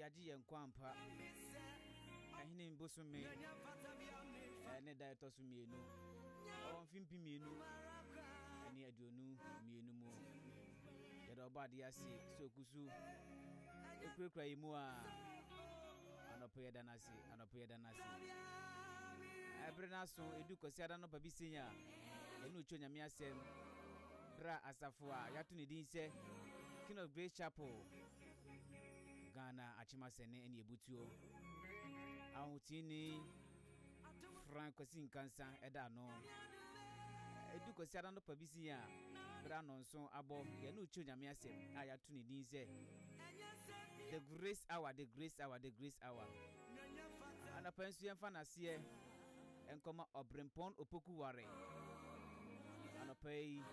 Yɛagye yɛn nkwa ampa. Ɛhene bosome ne da ɛtɔ so mmienu ɛwɔ mfe 2022 mu. Yɛda Ɔbɔadeɛ ase sɛ ɔgu so ɛkurakura yɛn mu a anɔpa yɛda no ase, anɔpa yɛda no ase. Ɛbere no aso, ɛdu Kwasiada anɔpa bi sei a, yɛne ɔtwa Onyame asɛm berɛ a asafo a yɛato ne din sɛ King of Grace Chapel Ghana Akyemasɛne ne Abutuo Ahoteeni Frank Kwasi Nkansah ɛda ano. Ɛdu Kwasiada anɔpa bi sei a, berɛ a nnɔnson abɔ, yɛne ɔtwa Onyame asɛm a yɛato ne din sɛ The Grace Hour, The Grace Hour, The Grace Hour. Anɔpa nso yɛmfa n'aseɛ nkɔma Ɔbrempɔn Opoku Ware. Anɔpa yi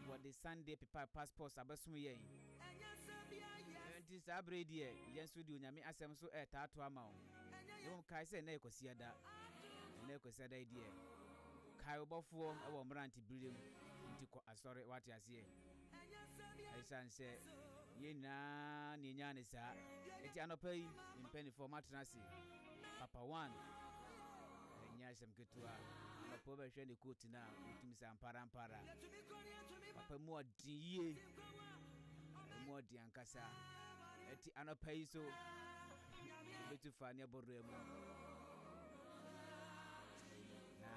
wɔde Sunday pepa passports abɛsom yɛn. Nti saa berɛ yi deɛ yɛn nso de Onyame asɛm so ɛretaato ama wo. Na mmom kae sɛ ɛnnɛ yɛ Kwasiada. Ɛnnɛ yɛ Kwasiada yi deɛ, kae wo bɔfoɔ wɔ mmerante berɛ mu, nti kɔ asɔre, woate aseɛ? Ɛsiane sɛ yɛn nyinaa na yɛnyaa no saa nti, anɔpa yi me mpanimfoɔ moatena ase. Papa One, ɛnyɛ asɛm ketewa. Anɔpa wobɛhwɛ ne kootu no a, wotumi sɛ ampara ampara. Papa mu ɔden yie, mu ɔden ankasa. Ɛti anɔpa yi so, wobɛtu fa ne ɛbɔwerɛ mu. Na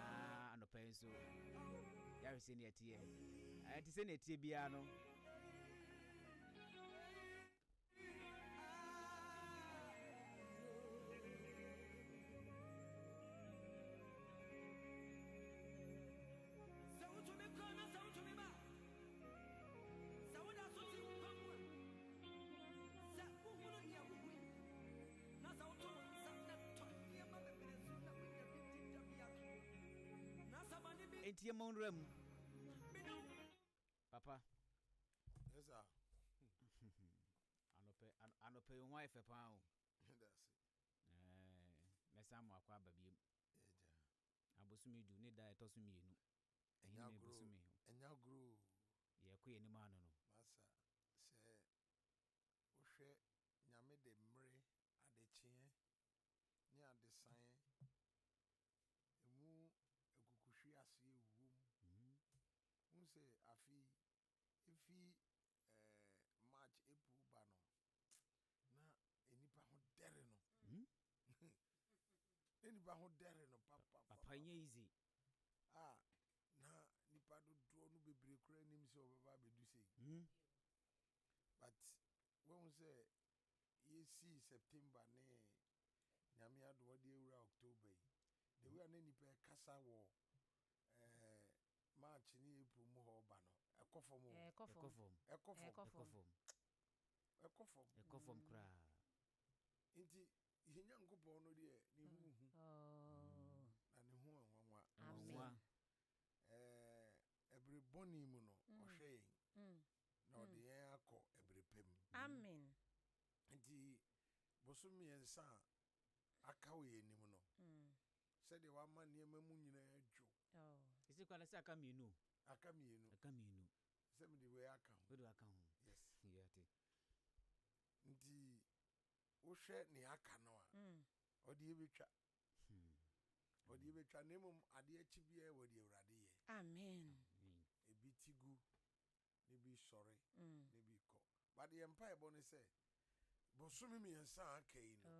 anɔpa yi nso, yɛahwɛ sɛnea ɛteɛ. Ɛte sɛnea ɛteɛ biara no. Sɛ wotumi kɔ na sɛ wotumi ba, sɛ woda so te nkwa mu a, sɛ wohunu nea wuhui, na sɛ woto wo nsa na tɔ nneɛma bebree so na wunya bi di da biako, na sɛ bɔne bi. Enti yɛmmɔ nwura mu. Me ne wo. Papa. Yes sir. Anɔpɛ anɔpɛ yi ho ayɛ fɛ paa o. Meda ase. Ɛɛ mɛsan mo akɔ aba biem. Agya. Abosome du ne da a ɛtɔ so mmienu. Ɛnyɛ Ɛhene agorɔ o. bosome. Ɛnyɛ agorɔ o. Yɛkɔ yɛn anim ano no. Masa, sɛ wohwɛ Nyame de mmere, adekyeɛ ne adesaeɛ, emu akukuhweaseɛ wom. Wohu sɛ afe yi, efi eh, March, April ba no, na nnipa ho dɛre no. Na nnipa ho dɛre no Papa papapapa. nyɛ easy. A na nnipa dodoɔ no bebree koraa nim sɛ wɔbɛba abɛdu sei. But woahu sɛ yɛsii September ne Nyame adom ɔde awura October yi, the way a na nnipa ɛkasa wɔ eh, March ne April mu hɔ ba no, ɛkɔ fam o. Ɛkɔ Ɛkɔ fam. fam. Ɛkɔ fam. Ɛkɔ Ɛkɔ fam. fam. Ɛkɔ fam. Ɛkɔ fam koraa. Nti yɛn Nyankopɔn no deɛ ne ho hu Oh. na ne ho anwanwa. Amen. Nwanwa. Ɛɛ, ɛbere bɔne mu no, ɔhwɛ yɛn na ɔde yɛn akɔ ɛbere pa mu. Amen. Nti bosom mmiɛnsa a aka wɔ yɛn anim no, sɛdeɛ wama nneɛma mu nyinaa dwo. Oh. Ɛsɛ koraa sɛ aka mmienu o. Aka mmienu. Aka mmienu. Sɛ mede wei aka ho. Wode aka ho. Yes. Yɛate. Nti wohwɛ nea aka no a, ɔde yɛbɛtwa. Ɔde yɛbɛtwa na mmom adeɛ akyi biara wɔ deɛ Awurade yɛ. Amen. Ebi ti gu, ne bi sɔre, ne bi kɔ. But yɛn mpaebɔ ne sɛ, bosome mmiɛnsa a aka yi no,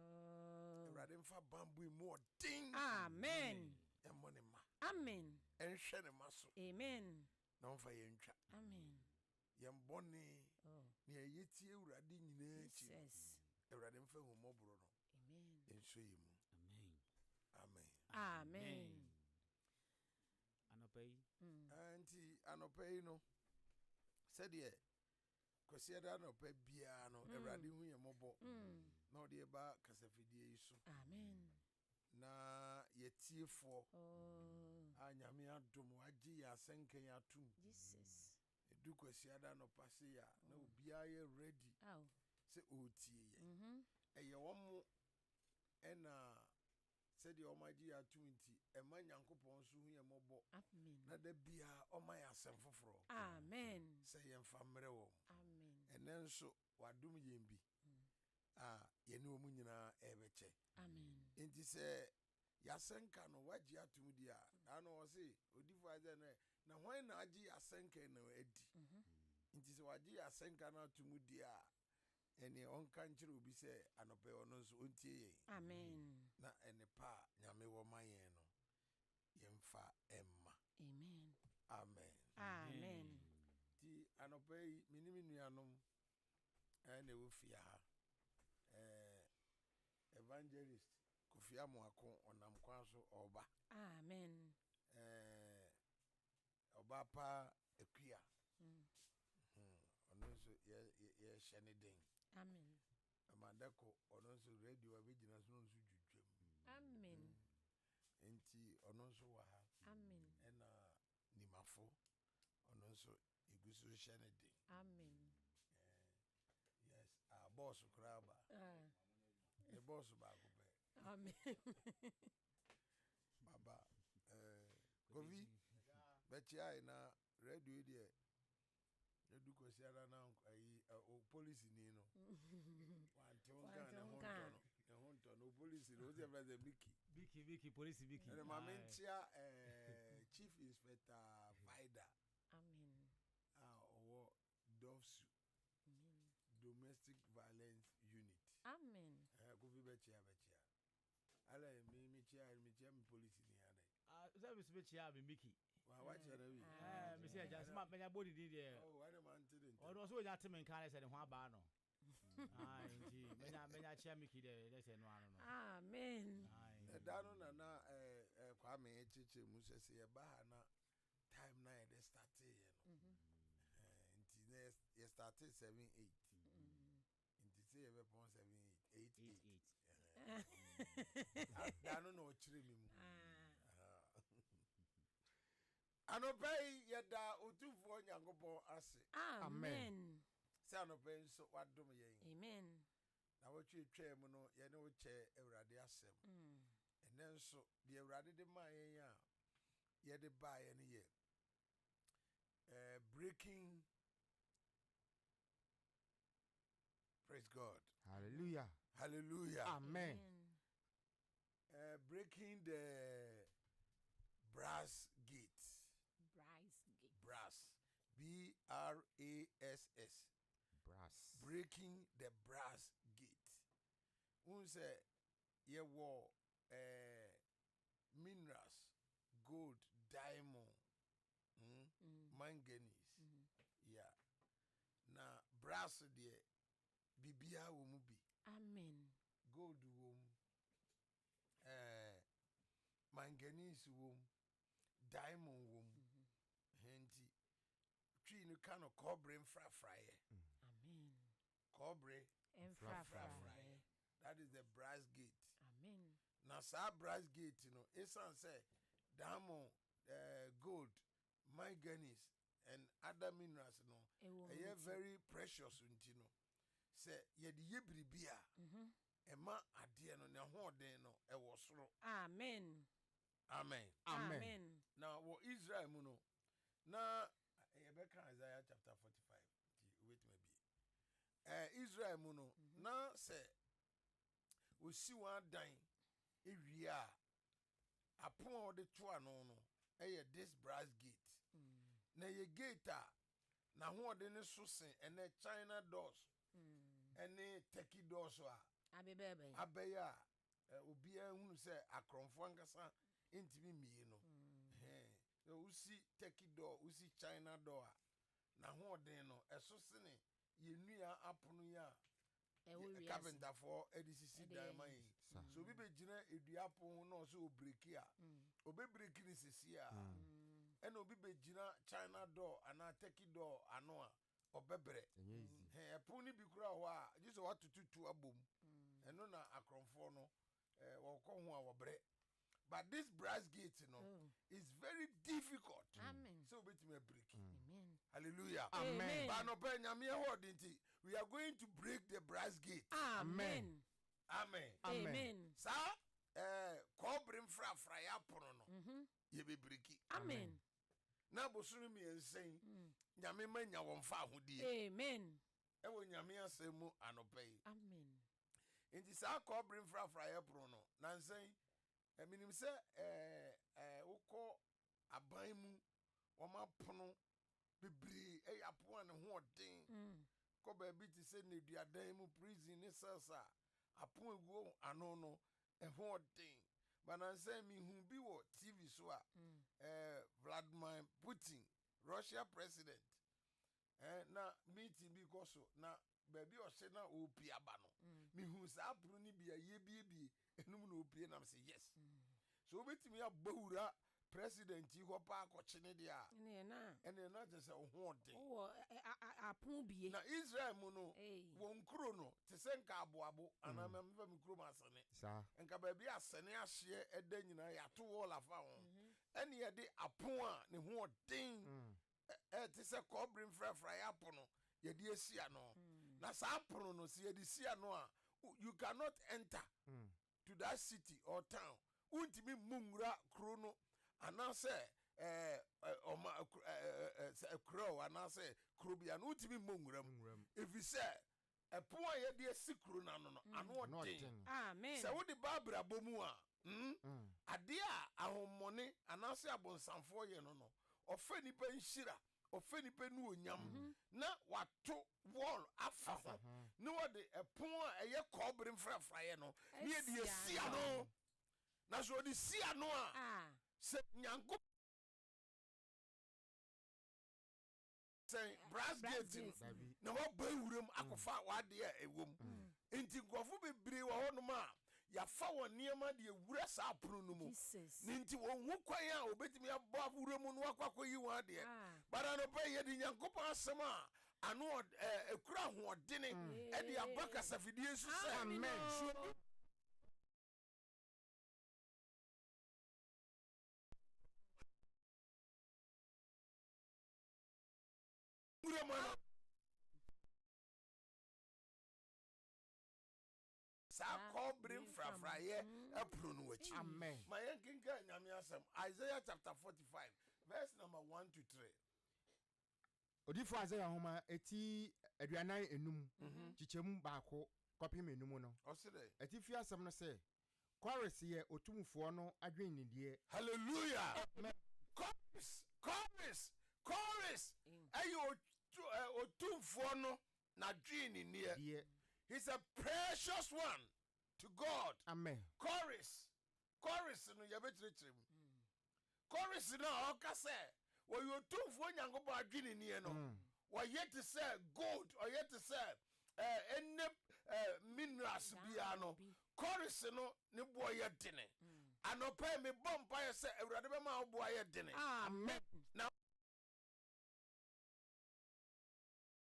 Awurade mfa bambɔ yi mu ɔden. Amen. Ɛmmɔ ne mma. Amen. Ɛnhwɛ ne mma so. Amen. Na ɔmfa yɛn ntwa. Amen. Yɛn bɔne, Oh. nea yɛtie Awurade nyinaa akyi no, Jesus. Awurade mfa ahummɔborɔ no Amen. nso yɛ mu. Amen. Amen. Amen. Anɔpa yi. Nti anɔpa yi no, sɛdeɛ Kwasiada anɔpa biara no, Awurade hu yɛn mmɔbɔ na ɔde yɛba kasafidie yi so. Amen. Na yɛtiefoɔ Oh. a Nyame adom wagye yɛn asɛnka yi atom. Jesus. Ɛdu Kwasiada anɔpa sei a, na obiara yɛ ready Aw. sɛ ɔretie yɛn. Ɛyɛ wɔn mo ɛna sɛdeɛ wɔn agye yɛn atom nti, ɛma Nyankopɔn nso hu yɛn mmɔbɔ. Amen. Na da biara ɔma yɛn asɛm foforɔ. Amen. Sɛ yɛmfa mmerɛ wɔn. Amen. Ɛnɛ nso wadom yɛn bi. A yɛne wɔn nyinaa ɛrebɛkyɛ. Amen. Nti sɛ yɛasɛnka no wagye atom di a, daa no ɔse odifo Isaiah no na hwan na agye yɛasɛnka no adi? Nti sɛ wagye yɛasɛnka no atom di a, ɛneɛ ɔnka nkyerɛ obi sɛ anɔpɛ ɔno nso ɔntie yɛn. Amen. Na ɛne pa a Nyame wɔ ma yɛn no, yɛmfa ɛmma. Amen. Amen. Amen. Nti anɔpɛ yi, me ne me nuanom ɛna ɛwɔ fie ha. Evangelist Kofi Amoako ɔnam kwan so ɔreba. Amen. Ɔbaa pa Akua. Ɔno nso yɛhyɛ ne den. Amen. Amadako ɔno nso radio abɛgyina so no nso dwudwam. Amen. Nti ɔno nso wɔ ha. Amen. Ɛna Nimafo ɔno nso egu so hyɛ ne den. Amen. Yes, bɔɔso koraa ba. Ne bɔɔso baako pɛ. Amen. Baba, Kofi, bɛkyia yi na radio yi deɛ edu kwasi ara na ayi o polisi ni no. Wante wo nka ne ho ntɔ no. Ne ho ntɔ no o polisi no o sɛ fɛ sɛ Miki. Biki Biki polisi Biki. Ɛna maame nkyia Chief Inspector Vida. Amen. A ɔwɔ DOVVSU. Domestic Violence Unit. Amen. Kofi bɛkyia bɛkyia. Ala mi mi kyia mi kyia mi polisi ni adɛ. Ah, sɛ mi so bɛkyia mi Miki. Wa wa kyia na wi. Mi sɛ ɛgya sɛ ma mɛnya bɔ didi deɛ. Oh, wale ma nti de nti. Ɔno ɔsɛ onya te me nka ne sɛ ne ho abaa no. Ah, nti mɛnya mɛnya kyia Miki deɛ ne sɛ no ano no. Amen. Ɛda no na na Kwame ekyekyere mu sɛ sɛ yɛba ha na time na yɛde starte yɛ no. Nti na yɛ starte 7 8. Nti sɛ yɛbɛpɔn 7 8 8 8. Da no na ɔkyerɛ mi mu. Anɔpa yi yɛda Otumfoɔ Nyankopɔn ase. Amen. Sɛ anɔpa yi nso wadom yɛn. Amen. Na wɔtwe twaa mu no yɛne wo kyɛ Awurade asɛm. Ɛnɛ nso deɛ Awurade de maa yɛn a yɛde baeɛ no yɛ breaking. Praise God. Hallelujah. Hallelujah. Amen. Breaking the brass gate. Brass gate. Brass. B R A S S. Brass. Breaking the brass gate. Wohu sɛ yɛwɔ minerals, gold, diamond, manganese. Yeah. Na brass deɛ biribiara wɔ mu bi. Amen. Gold wɔ mu. Manganese wɔ mu. Diamond wɔ mu. Nti twi no ka no kɔbere mfrafraeɛ. Amen. Kɔbere mfrafraeɛ. That is the brass gate. Amen. Na saa brass gate no, esan sɛ diamond, gold, manganese and other minerals no, ɛyɛ very precious nti no, sɛ yɛde yɛ biribi a, ɛma adeɛ no ne ahoɔden no ɛwɔ soro. Amen. Amen. Amen. Na wɔ Israel mu no, na yɛbɛka Isaiah chapter 45 nti wobɛtumi abie. Israel mu no, na sɛ osi wɔn adan ewie a, apon a wɔde to ano no ɛyɛ this brass gate. Na ɛyɛ gate a n'ahoɔden no so sen ɛnɛ China doors ɛne Turkey doors a abɛbɛɛbɛn abɛyɛ a obiara hunu sɛ akorɔmfoɔ ankasa ntumi mmie no. Sɛ wosi Turkey door, wosi China door a, n'ahoɔden no ɛso sene yɛn nua apono yi a carpenterfoɔ ɛde sisi dan ma yɛn. So obi bɛgyina edua apono ho na ɔsɛ obreak a, obɛbreak ne sisi a, ɛna obi bɛgyina China door anaa Turkey door ano a, ɔbɛbrɛ. Ɛpono no bi kura hɔ a gye sɛ watoto abom. Ɛno na akorɔmfoɔ no wɔkɔ ho a wɔbrɛ. But this brass gate no is very difficult. Amen. So obetumi abreak. Amen. Hallelujah. Amen. But anɔpɛ Nyame ɛhɔ nti, we are going to break the brass gate. Amen. Amen. Amen. Saa kɔɔbere mfrafraeɛ apono no, yɛbɛbreak. Amen. Na bosome 3 yi, Nyame ma nya wɔn fa ahodie. Amen. Ɛwɔ Nyame asɛm mu anɔpɛ yi. Amen. Nti saa kɔbere mfrafraeɛ pono no, nansa yi, menim sɛ wokɔ aban mu, wɔn apono bebree ɛyɛ apono a ne ho ɔden. Kɔ baabi te sɛ nneduadan mu, prison ne cells a, apono egu hɔ ano no, ɛho ɔden. Ba nansa yi, mehu bi wɔ TV so a, Vladimir Putin, Russia president, na meeting bi kɔ so, na baabi a ɔhyɛ na ɔrepie aba no, mehu saa apono no bi a yɛbiebie ɛnum na ɔpie, nam sɛ yes. So wobɛtumi abɔ wura president yi hɔ paa akɔkye ne deɛ a, ɛneɛ na kyerɛ sɛ wo ho ɔden. Wowɔ apono bie. Na Israel mu no, wɔn kuro no te sɛ nka aboabo anaa mɛmfa me kurom Asɛne. Nka baabi a Asɛne ahyeɛ ɛda nyinaa yɛato wall afa ho. Ɛne yɛde apon a ne ho ɔden ɛte sɛ kɔbere mfrafraeɛ apono yɛde asi ano. Na saa apono no, sɛ yɛde si ano a, you cannot enter to that city or town. Wontumi mmu nwura kuro no anaasɛ ɔma sɛ kuro anaasɛ kuro bia no, wontumi mmɔ nwura mu. Ɛfiri sɛ ɛpon a yɛde asi kuro no ano no, ano ɔden. Amen. Sɛ wode ba abrabɔ mu a, adeɛ a ahommɔne anaasɛ abonsamfoɔ yɛ no, ɔfɛ nipa nhyira, ɔfɛ nipa nu onyam, na wato wall afa ho, ne wɔde ɛpon a ɛyɛ kɔɔbere mfrafraeɛ no ne yɛde asi ano. Na sɛ ɔde si ano a, sɛ Nyankopɔn sɛn brass gate no na wabɔ ewuram akɔfa w'adeɛ a ɛwɔ mu. Nti nkurɔfo bebree wɔ hɔnom a yɛafa wɔn nneɛma de ewura saa apono no mu. Ne nti wɔn ho kwan a wɔbɛtumi abɔ awura mu no wakɔ akɔyi wɔn adeɛ. Bara anɔpa yi, yɛde Nyankopɔn asɛm a ano ekura ahoɔdene ɛde aba kasafidie so sɛ Amen. so obi wura mu ano saa kɔɔbere mfrafraeɛ ɛpono no akyi. Amen. Ma yɛnkenka Nyame asɛm, Isaiah chapter 45 verse number 1 to 3. Odifo Isaiah nhoma eti 45, kyikyɛmu 1 kɔpem 5 no. Ɔse dɛ? Atifi asɛm no sɛ, Kores yɛ otumfoɔ no adwennideɛ. Hallelujah. Kores, Kores, Kores ɛyɛ otumfoɔ no n'adwennideɛ. Deɛ. He's a precious one to God. Amen. Kores, Kores no yɛbɛkyerɛkyerɛ mu. Kores no a ɔka sɛ wɔyɛ otumfoɔ Nyankopɔn adwennideɛ no, wɔyɛ te sɛ gold, ɔyɛ te sɛ ɛne minerals biara no. Kores no ne boɔ yɛ dene. Anɔpa yi mebɔ mpaeɛ sɛ Awurade bɛma wo boɔ ayɛ dene. Amen. Na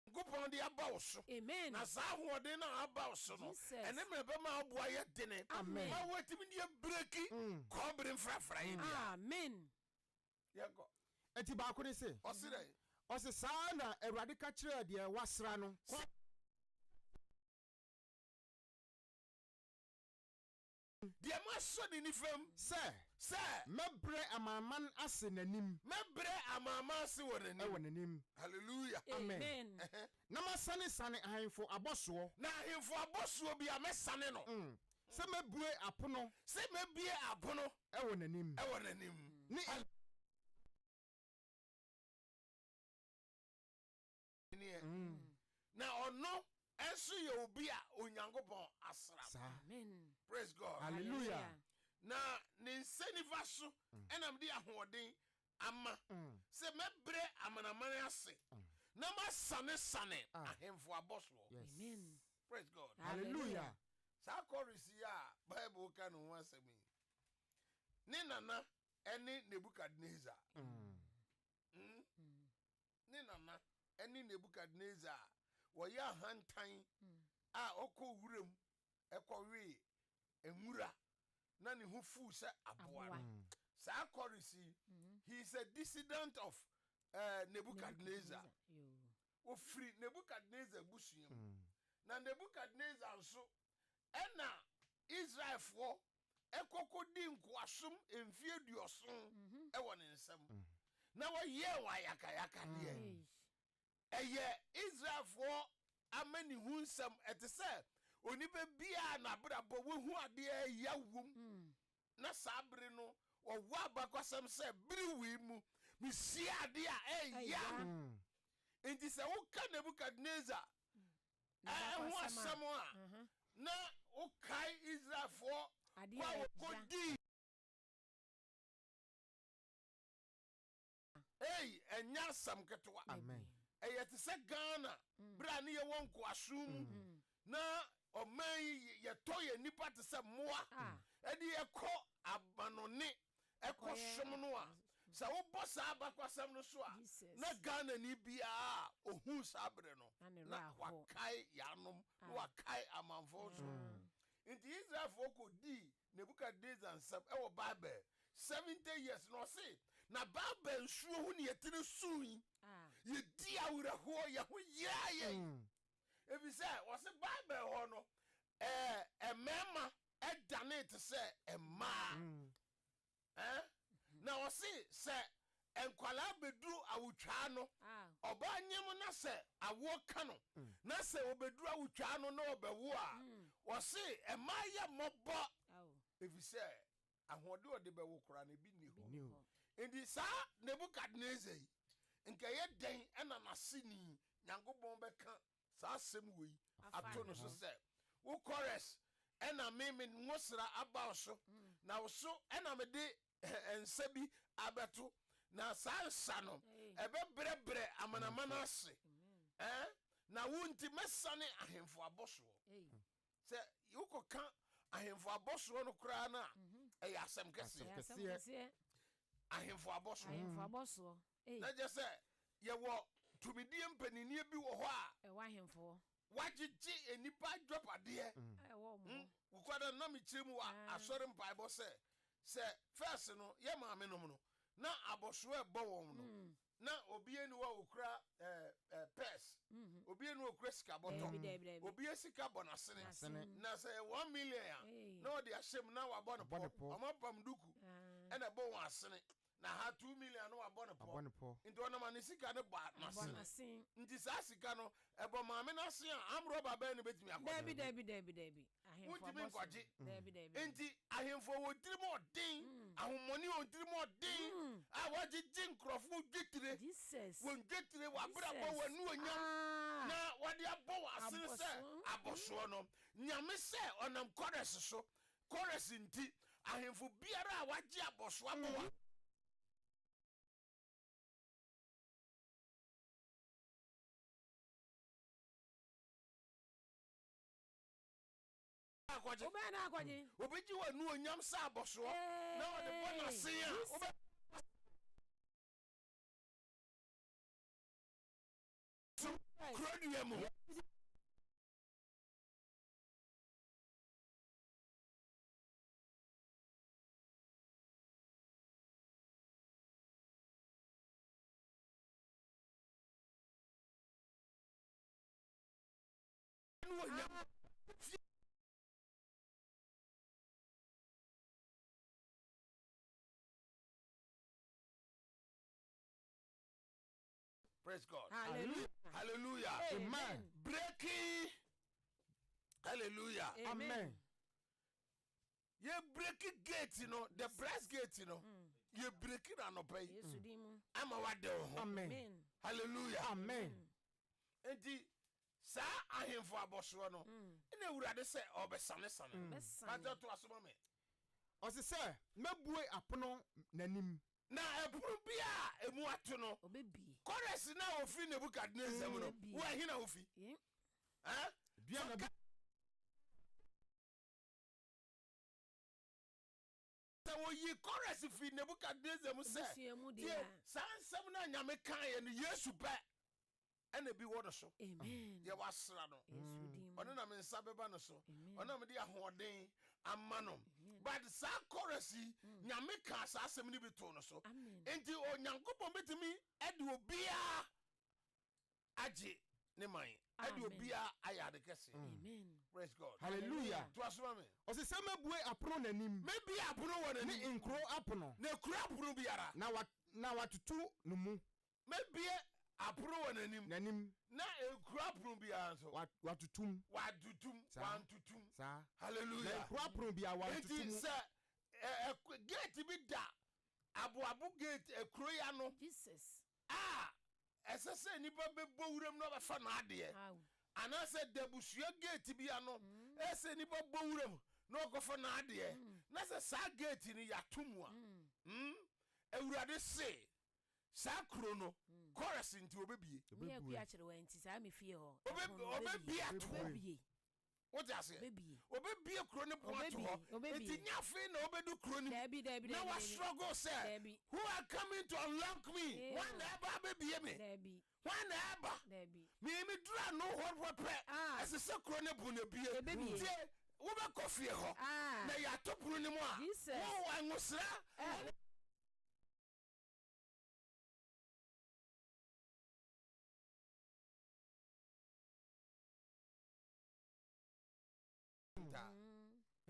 Nyankopɔn de aba wo so. Amen. Na saa ahoɔden no a aba wo so no, Jesus. ɛne mmerɛ bɛma wo boɔ ayɛ dene. Amen. Ma woatumi de abreak kɔbere mfrafraeɛ bia. Amen. Yɛnkɔ. Eti 1 ne se, Ɔse dɛ? Ɔse saa na Awurade ka kyerɛɛ deɛ wasra no. Deɛ masɔ ne nifam. Sɛ sɛ mɛbrɛ amanaman ase n'anim. Mɛbrɛ amanaman ase wɔ n'anim. Ɛwɔ n'anim. Hallelujah. Amen. Amen. Na masanesane ahemfo abɔsoɔ. Na ahemfo abɔsoɔ bi a mɛsane no. Sɛ mɛbue apono. Sɛ mɛbue apono. Ɛwɔ n'anim. Ɛwɔ n'anim. Ne neɛ na ɔno ɛnso yɛ obi a Onyankopɔn asra. Saa. Amen. Praise God. Hallelujah. Na ne nsa nifa so ɛna mede ahoɔden ama sɛ mɛbrɛ amanaman ase na masanesane ahemfo abɔsoɔ. Yes. Amen. Praise God. Hallelujah. Saa Kores yi a Bible ka ne ho asɛm yi, ne nana ɛne Nebukadnezar. Ne nana ɛne Nebukadnezar a wɔyɛ ahantan a ɔkɔ wuram ɛkɔwee nwura na ne ho fuu sɛ aboa no. Saa Kores yi, he is a dissident of Nebukadnezar. Yo. Ofiri Nebukadnezar busua mu. Na Nebukadnezar nso ɛna Israelfoɔ ɛkɔkɔ di nkoasom mfie 70 ɛwɔ ne nsam na wɔyɛɛ wɔn ayakayakadeɛ. Eish. Ɛyɛ Israelfoɔ ama ne ho nsɛm ɛte sɛ Onipa biara n'abrabɔ wahu adeɛ a ɛya wom na saa bere no ɔwɔ abakwasɛm sɛ bere wei mu mehyia adeɛ a ɛya. Nti sɛ woka Nebukadnesar ho asɛm a, na wokae Israelfoɔ kɔ a wɔkɔdii. Ei, ɛnyɛ asɛm ketewa. Ɛyɛ te sɛ Ghana bere a ne yɛwɔ nkoasom mu na ɔman yi yɛtɔ yɛn nnipa te sɛ mmoa de yɛkɔ amanɔne kɔ som no a, sɛ wobɔ saa abakwasɛm no so a, na Ghanani biara a ohuu saa bere no na wakae yɛanom na wakae amanfoɔ nso. Nti Israelfoɔ kɔdii Nebukadnesar nsam wɔ Babel 70 years na ɔse na Babel nsuo ho ne yɛtene sui, yɛdi awerɛhoɔ, yɛn ho yeraa yɛn, efisɛ ɔse Babel hɔ no ɛɛ mmarima danee te sɛ mmaa. Ɛɛ na ɔse sɛ nkwadaa bɛduru awotwaa no, ɔbaa nyem na sɛ awoɔ ka no, na sɛ ɔbɛduru awotwaa no na ɔbɛwo a, ɔse mmaa yɛ mmɔbɔ, efisɛ ahoɔden a ɔde bɛwo koraa no ebi nni hɔ. Enti saa Nebukadnesar yi, nka ɛyɛ dɛn na n'aseni Nyankopɔn bɛka saa asɛm wei ato no so sɛ, Wo Kores, na me me ngosra aba wo so, na wo so na mede nsa bi abɛto, na saa nsa no, ɛbɛbrɛbrɛ amanaman ase, na wo nti mɛsane ahemfo abɔsoɔ. Sɛ wokɔka ahemfo abɔsoɔ no koraa no a, ɛyɛ asɛm kɛseɛ. Ahemfo abɔsoɔ. Na kyerɛ sɛ yɛwɔ tumidie mpaninnie bi wɔ hɔ a. Ɛwɔ ahemfo hɔ. Wɔagyegye nnipa adwapadeɛ. Ɛwɔ wɔn hɔ. Wukuada no na mekyerɛ mu wɔ asɔre mpaebɔ sɛ, sɛ first no yɛ maame nom no na abɔsoɔ ɛbɔ wɔn no na obiara nni hɔ a ɔkura purse, obiara nni hɔ a ɔkura sika bɔtɔ, obiara sika bɔ n'asene, na sɛ ɛyɛ 1 million a na ɔde ahyɛ mu na wabɔ no pɔ, wɔn apam duku ɛna ɛbɔ wɔn asene. Na ha 2 million no wabɔ no pɔ nti ɔnam a ne sika no bɔ n'asene nti saa sika no ɛbɔ maame n'ase a armed robber bɛn no bɛtumi akɔgye? Dabi, dabi, dabi, dabi. Wontumi nkɔgye. Nti ahemfo wɔ tirim ɔden, ahomɔne wɔ tirim ɔden a wɔagyegye nkurɔfoɔ dwetire, wɔn dwetire, wɔabrabɔ, wɔn anuonyam na wɔde abɔ wɔn asene sɛ abɔsoɔ no. Nyame sɛ ɔnam Kores so. Kores nti, ahemfo biara a wɔagye abɔso abɔ wɔn akɔgye. Wobɛyɛ dɛn akɔgye? Obegye w'anuonyam sɛ abɔsoɔ na ɔde bɔ n'asen a, wobɛ. So kurodua mu. Praise God. Hallelujah. Hallelujah. Amen. Breaking. Hallelujah. Amen. Yɛ break gate no, the brass gate no. Yɛ break no anɔpa yi. Yesu din mu. Ama wade wo ho. Amen. Hallelujah. Amen. Nti saa ahemfo abɔsoɔ no, ɛna Awurade sɛ ɔbɛsane sane. Bɛsane. Pàtó to asoma mi. Ɔse sɛ mɛbue apono n'anim. Na ɛpono bi a emu ato no, Ɔbɛbie. Kores na ofiri Nebukadnezar mu no, Ɔbɛbie. wo ɛhe na ofi? Eh? Dua na bi. Sɛ wɔyi Kores firi Nebukadnezar mu sɛ, Abusua mu deɛ tie a. saa nsɛm no a Nyame kaeɛ no, Yesu pɛ ɛna bi wɔ no so. Amen. Deɛ wasra no. Yesu din mu. Ɔno na me nsa bɛba no so. Amen. Ɔno na mede ahoɔden ama no. But saa Kores yi, Nyame kaa saa asɛm no bi too no so. Amen. Nti Onyankopɔn bɛtumi de obiara agye ne man, ɛde Amen. obiara ayɛ ade kɛseɛ. Amen. Praise God. Hallelujah. To asoma me. Ɔse sɛ mɛbue apono n'anim. Mɛbue apono wɔ Ne n'anim. nkuro apono. Na kuro apono biara. Na wa na watoto no mu. Mɛbue. Apono wɔ n'anim. N'anim. Na nkuro apono biara nso. Wa, watoto mu. Watoto mu. Saa. Wantoto mu. Saa. Hallelujah. Na nkuro apono biara wantoto mu. Enti sɛ ɛ, ɛ, gate bi da aboabo gate, kuro yi ano. Jesus. A ɛsɛ sɛ nnipa bɛbɔ wuram na wɔbɛfa n'adeɛ. Aw. Anaasɛ da abusua gate bi ano, ɛsɛ sɛ nnipa bɔ wuram na wɔkɔfa n'adeɛ. Na sɛ saa gate no yɛato mu a, mm, Awurade se, saa kuro no, Kores nti wɔbɛbue. Me akua kyerɛ wɔn nti saa me fie hɔ. Ɔbɛbue ato hɔ. Wote aseɛ? Ɔbɛbue kuro no pono ato hɔ. Nti nyɛ afei na wobɛdu kuro no mu na wa struggle sɛ, who are coming to unlock me? Hwan na ɛba abɛbue me? Hwan na ɛba? Me meduru ano hɔ pɛ, ɛsɛ sɛ kuro no pono bue. Tie, wobɛkɔ fie hɔ na yɛato pono no mu a, wo nwosra.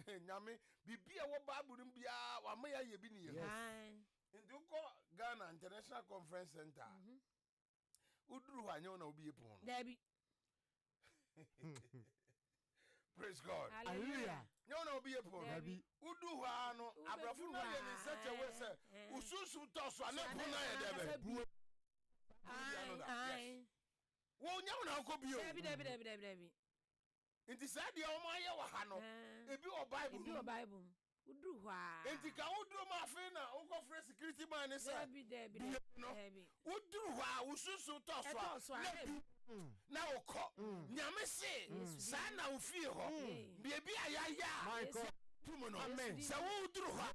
Nyame, biribi a ɛwɔ Bible no mu biara, wama yɛayɛ bi ne yɛhu. Nti wokɔ Ghana International Conference Center a, woduru hɔ a, nyɛ wo na wobie pon no. Dabi. Praise God. Hallelujah. Nyɛ wo na wobie pon no. Dabi. Wodu hɔ ara no, aborɔfo no ayɛ ne such a way sɛ, wo sunsum tɔ so a, ne pon no ayɛ dɛ bɛ. Bue. Yes. Wo nyɛ wo na wokɔ bie o. Dabi, dabi, dabi, dabi, dabi. Nti saa deɛ wɔn ayɛ wɔ ha no, ebi wɔ Bible mu. Ebi wɔ Bible mu. Woduru hɔ a. Nti ka woduru mu afei na wokɔfrɛ security man no sɛ. Dabi, dabi, bie no. Dabi. Woduru hɔ a, wosusu tɔ so a, na bi na wokɔ. Nyame se saa na wo fie hɔ, baabi a yɛayɛ a yɛto mu no, sɛ woduru hɔ a.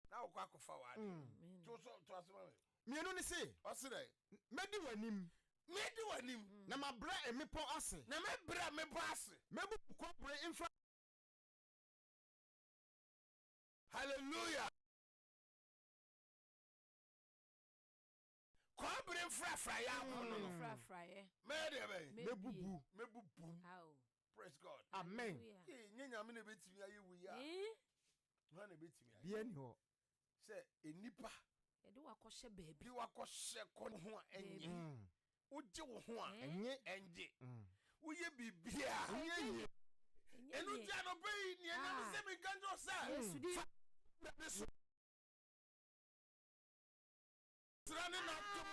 Na wokɔ akɔfa w'ade. To so, to ase ma me. Mmienu ne se. Ɔse dɛn? Mɛdi w'anim. Mɛdi w'anim. Na mabrɛ mmepɔ ase. Na mɛbrɛ mmepɔ ase. Mɛbubu kɔbere mfra. Hallelujah! Kɔbere mfrafraeɛ apono no. Mfrafraeɛ. Mɛyɛ deɛ bɛn? Mɛbubu. Mɛbubu. Praise God. Amen. Ee, nyɛ Nyame na ebetumi ayɛ wei a. Hwan na ebetumi ayɛ? Bia ni hɔ. Sɛ nnipa. Yɛde wo akɔhyɛ baabi. De wo akɔhyɛ kɔ ho a ɛnyɛ. Wogye wo ho a. Ɛnye. Ɛngye. Woyɛ biribiara. Ɛnyɛ yie. Ɛno nti anɔpa yi, nea Nyame sɛ menka nkyerɛ wo sɛ. Fa Awurade so. Sra ne n'adom.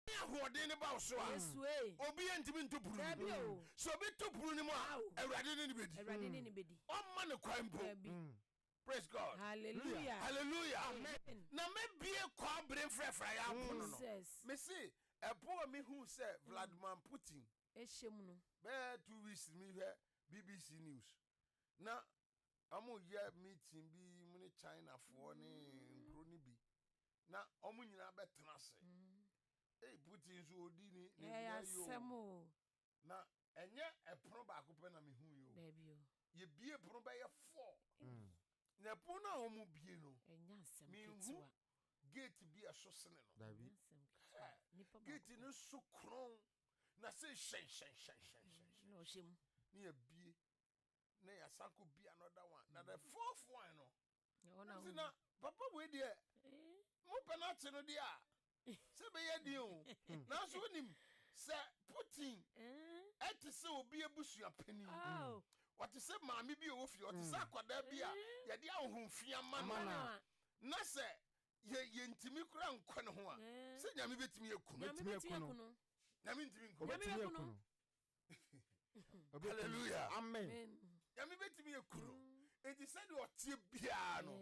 Ne ahoɔden no ba wo so a, obiara ntumi nto pono no mu. Sɛ obi to pono no mu a, Awurade ne no bɛdi. Ɔmma no kwan mpo. Praise God. Hallelujah. Hallelujah. Na mɛbie kɔbere mfrafraeɛ apono no. Mese ɛpo a mehu sɛ Vladimir Putin. Ɛhyɛ mu no. Bɛyɛ 2 weeks mehwɛ BBC News na wɔyɛ meeting bi mu ne Chinafoɔ ne nkuro no bi na wɔn nyinaa bɛtena ase. Ei, Putin nso ɔdi ne ne Ɛyɛ nya yi o. asɛm o. Na ɛnyɛ ɛpono baako pɛ na mehu yi o. Daabi o. Yɛbie pono bɛyɛ four. Na ɛpono no a wɔn bie no, Ɛnyɛ asɛm menhu ketewa. gate bi a ɛso sene no. Dabi. Ɛnyɛ asɛm ketewa. Nipa baako Gate pɛ. no so kron na se hyɛnhyɛnhyɛnhyɛnhyɛn. Na ɔhyɛ mu. Ne yɛbie na yɛasan kɔ bie another one. Na the fourth one no, Ɛhɔ na na wohu. na papa wei deɛ mopɛ no akye no deɛ a sɛ bɛyɛ den o. Nanso wonim sɛ Putin ɛte sɛ obi abusua panin. Oh. Ɔte sɛ maame bi a ɔwɔ fie, ɔte sɛ akwadaa bi a yɛde ahohomfia ma no. Ama Na sɛ yɛ yɛntumi kora nkɔ ne ho a, sɛ Nyame bɛtumi aku no. Nyame Obetumi bɛtumi aku no. aku no. Nyame ntumi nku no. Nyame Obetumi bɛku aku no. no. Obetumi. Hallelujah. Amen. Amen. Nyame bɛtumi aku no. Enti sɛdeɛ ɔteɛ biara no,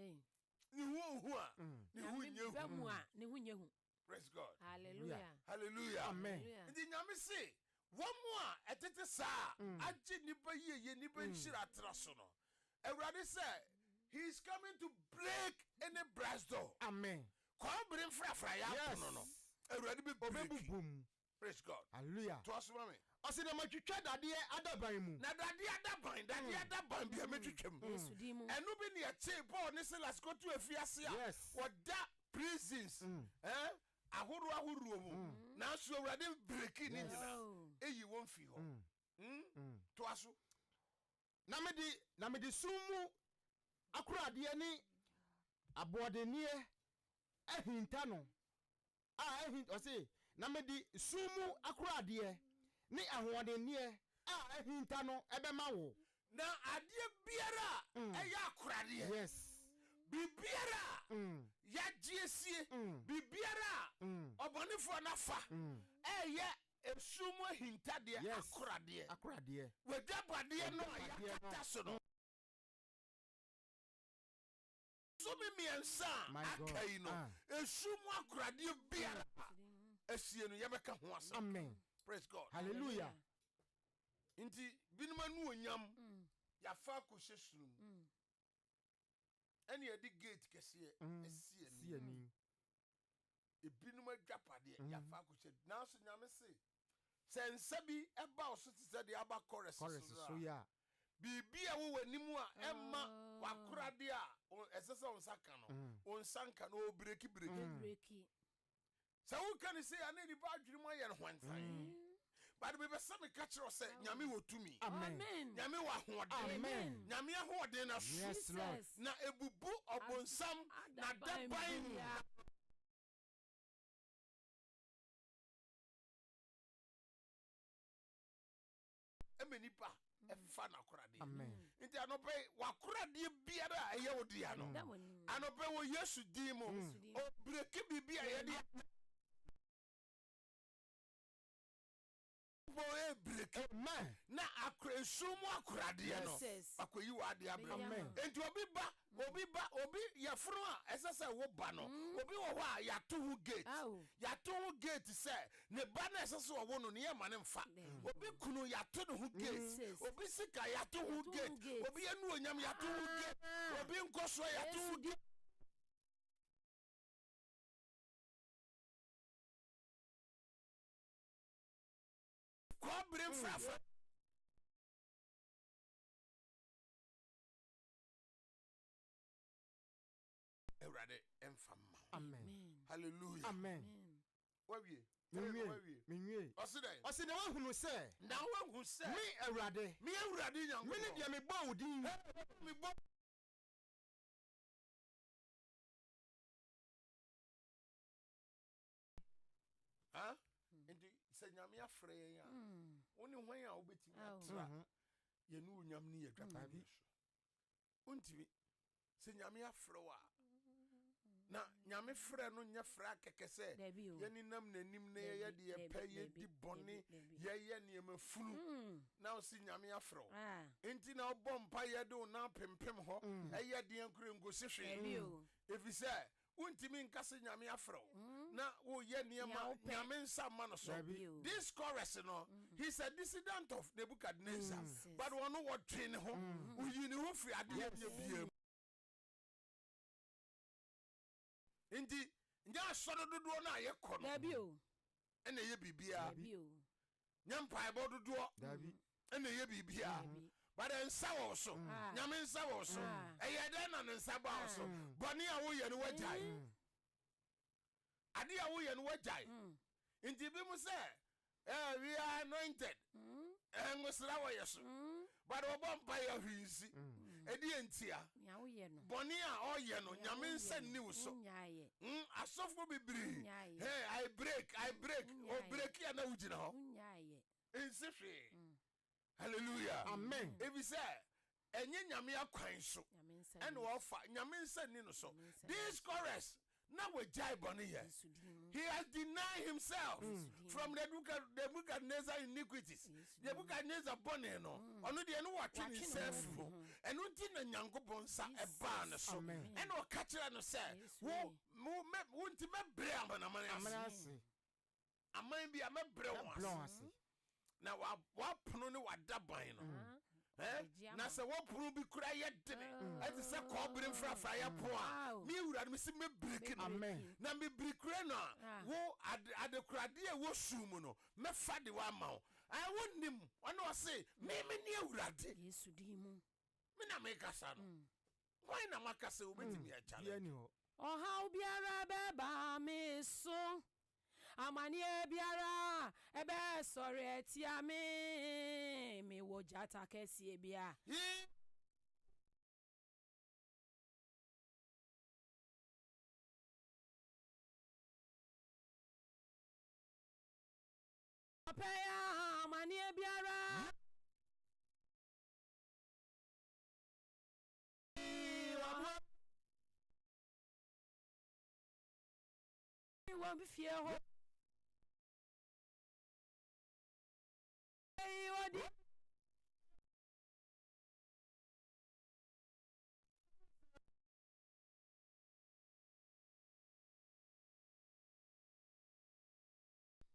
ne ho ohu a, ne ho Nyame nyɛ ba hu. mu a ne ho nyɛ hu. Praise God. Hallelujah. Hallelujah. Amen. Hallelujah. Nti Nyame se, wɔn mu a ɛtete saa a agye nnipa yieyie, nnipa nhyira atena so no, Awurade sɛ, He is coming to break any brass door. Amen. Kɔbere mfrafraeɛ apono no, Awurade bɛ break. Obebubu mu. Praise God. Hallelujah. Toa so ma me. Ɔsi na matwitwa dadeɛ adaban mu. Na dadeɛ adaban, dadeɛ adaban bi a mɛtwitwa mu. Yesu din mu. Ɛno bi ne ɛkyee Paul ne Silas kɔto afiase a wɔda prisons ahoroɔ ahoroɔ mu. Nanso Awurade break ne nyinaa. Oh. Eyi wɔn fi hɔ. Toa so. Na mede, na mede sum mu akoradeɛ ne aboɔdenneɛ ahinta no, a ahin, ɔse, na mede sum mu akoradeɛ ne ahoɔdenneɛ a ahinta no bɛma wo. Na adeɛ biara a ɛyɛ akoradeɛ, Yes. biribiara a yɛagye asie, biribiara a ɔbɔnefoɔ no afa, ɛyɛ esum mu ahintadeɛ, Yes. akoradeɛ. Akoradeɛ. W'adwapadeɛ no a W'adwapadeɛ no. yɛakata so no. Bosome mmiɛnsa a My God. aka yi no, Ah. esum mu akoradeɛ biara a asie no, yɛbɛka ho asɛm. Amen. Praise God. Hallelujah. Nti binom anuonyam yɛafa akɔhyɛ sum mu, ɛne yɛde gate kɛseɛ asi ani. Si ani. Ebinom adwapadeɛ yɛafa akɔhyɛ, nanso Nyame se sɛ nsa bi ɛba wo so te sɛ deɛ aba Kores Kores so so a, yɛ a. Biribi a ɛwɔ w'anim a ɛmma w'akoradeɛ a ɛsɛ sɛ wo nsa ka no, wo nsa nka no, ɔrebreki breki. Breki. Sɛ woka no sei a, na nnipa adwene mu ayɛ no hwantan. But mepɛ sɛ meka kyerɛ wo sɛ Nyame wɔ tumi. Amen. Amen. Nyame wɔ ahoɔden. Amen. Nyame ahoɔden no so. Yes, Lord. Jesus. Na ebubu ɔbonsam Adaban n'adaban. biara. Ɛma nipa ɛfa n'akoradeɛ. Amen. Nti anɔpɛ yi, w'akoradeɛ biara a ɛyɛ wo dea no, Da w'anim. anɔpɛ wɔ Yesu din mu, Yesu din mu. ɔbreki biribi a yɛde bɔ ebreki. Amen. Na akora esum mu akoradeɛ no, Jesus. akɔyi w'adeɛ abrɛ wo. Amen. Nti obi ba, obi ba, obi yɛfono a ɛsɛ sɛ wo ba no, obi wɔ hɔ a yɛato ho gate. Aw. Yɛato ho gate sɛ ne ba no a ɛsɛ sɛ ɔwo no, ne yɛma ne mfa. Obi kunu yɛato ne ho gate. Jesus. Obi sika yɛato ho Yɛato ho gate. gate. Obi anuonyam yɛato ho gate. Ah. Obi nkɔsoɔ yɛato ho Yesu gate. Kɔbere mfrafra. Awurade ɛmfa mma wo. Amen. Hallelujah. Amen. Wawie. Menwie. Wawie. Menwie. Ɔse dɛn? Ɔse na woahunu sɛ. Na woahu sɛ. Me Awurade. Me Awurade Nyankopɔn. Me ne deɛ mebɔɔ wo din. Mebɔ. Ha? Nti sɛ Nyame afrɛ yɛn a, wo ne hwan a wobɛtumi atra yɛne onyam ne yɛdwapadeɛ so? Wontumi. Sɛ Nyame afrɛ wo a, na Nyame frɛ no nyɛ frɛ akɛkɛ sɛ Dabi o. yɛnenam n'anim na yɛyɛ Dabi, deɛ yɛpɛ, dabi, yɛdi dabi, bɔne, dabi, dabi. yɛyɛ nneɛma funu, na wo se Nyame afrɛ wo. Ah. Nti na wobɔ mpa yɛde wo nan pempem hɔ, ɛyɛ deɛ nkure nkosi hwee. Dabi o. Ɛfiri sɛ wontumi nka sɛ Nyame afrɛ wo na woyɛ nneɛma Nea wopɛ. Nyame nsa mma no so. Dabi. o. This chorus no, he's a dissident of Nebuchadnezzar, Jesus. but ɔno wɔtwe ne ho, oyi ne ho firi adeɛ nyɛ biara mu. Nti nyɛ asɔre dodoɔ no a yɛkɔ no Dabi o. ɛna ɛyɛ biribiara. Dabi o. Nyɛ mpaebɔ dodoɔ Dabi. ɛna ɛyɛ biribiara. Dabi. But nsa wɔ wo so. Ah. Nyame nsa wɔ wo so. Ah. Ɛyɛ dɛn na ne nsa ba wo so? Bɔne a woyɛ no woagyae. Ade a woyɛ no woagyae. Nti bi mu sɛ we are anointed. Ngosra wɔ yɛ so. But wɔbɔ mpa yɛ hwee nsi. Ɛdi yɛ ntia. Nea woyɛ no. Bɔne a ɔyɛ no, Nea Nyame woyɛ nsa no, nni wo so. Wonyaayɛ. Asɔfo bebree. Wonyaayɛ. Hey, I break, I break. Wonyaayɛ. O break a na wogyina hɔ. Wonyaayɛ. Nsi hwee. Hallelujah. Amen. Ebi sɛ ɛnyɛ Nyame akwan so. Nyame nsa Ɛna nni ɔfa Nyame nsa nni no so. Nyame nsa nni This chorus na wagyae bɔne yɛ. Yesu din mu. He has denied himself Yesu din mu. from the Nebuchadnezzar iniquities. Yesu din mu. Nebuchadnezzar bɔne no, ɔno deɛ no watwe Watwe ne ne nsa ho afiri afiri ho. ho. Ɛno nti na Nyankopɔn nsa Jesus. ɛbaa ne so. Amen. Ɛna ɔka kyerɛ no sɛ, Yesu wo, wo, mɛ, wo nti mɛbrɛ amanaman Amena ase. ase. Aman bi a mɛbrɛ wɔn Blɔn ase. ase. Na wapono ne wadaban no. Ah. Eh? Agye Na ama. sɛ wɔpono bi kura yɛ dene, ɛte sɛ kɔɔbere mfrafraeɛ pon a, Wow. me Awurade mese mɛbreki no. Amen. Na mebirikure no a, Ah. wo adekoradeɛ a ɛwɔ sum mu no, mɛfa de wo ama wo. Ah, wonnim, ɔne ɔse, me me ne Awurade. Yesu din mu. Me na mekasa no. Hwan na maka sɛ wobɛtumi Bia akyale? ni hɔ. Ɔhaw biara bɛba me so. Amanneɛ biara ɛbɛsɔre atia me. Me Mewɔ gyata kɛseɛ bi a. He. Ɔpɛ yɛ amaneɛ biara. Wɔ me fie hɔ. Ɔdi.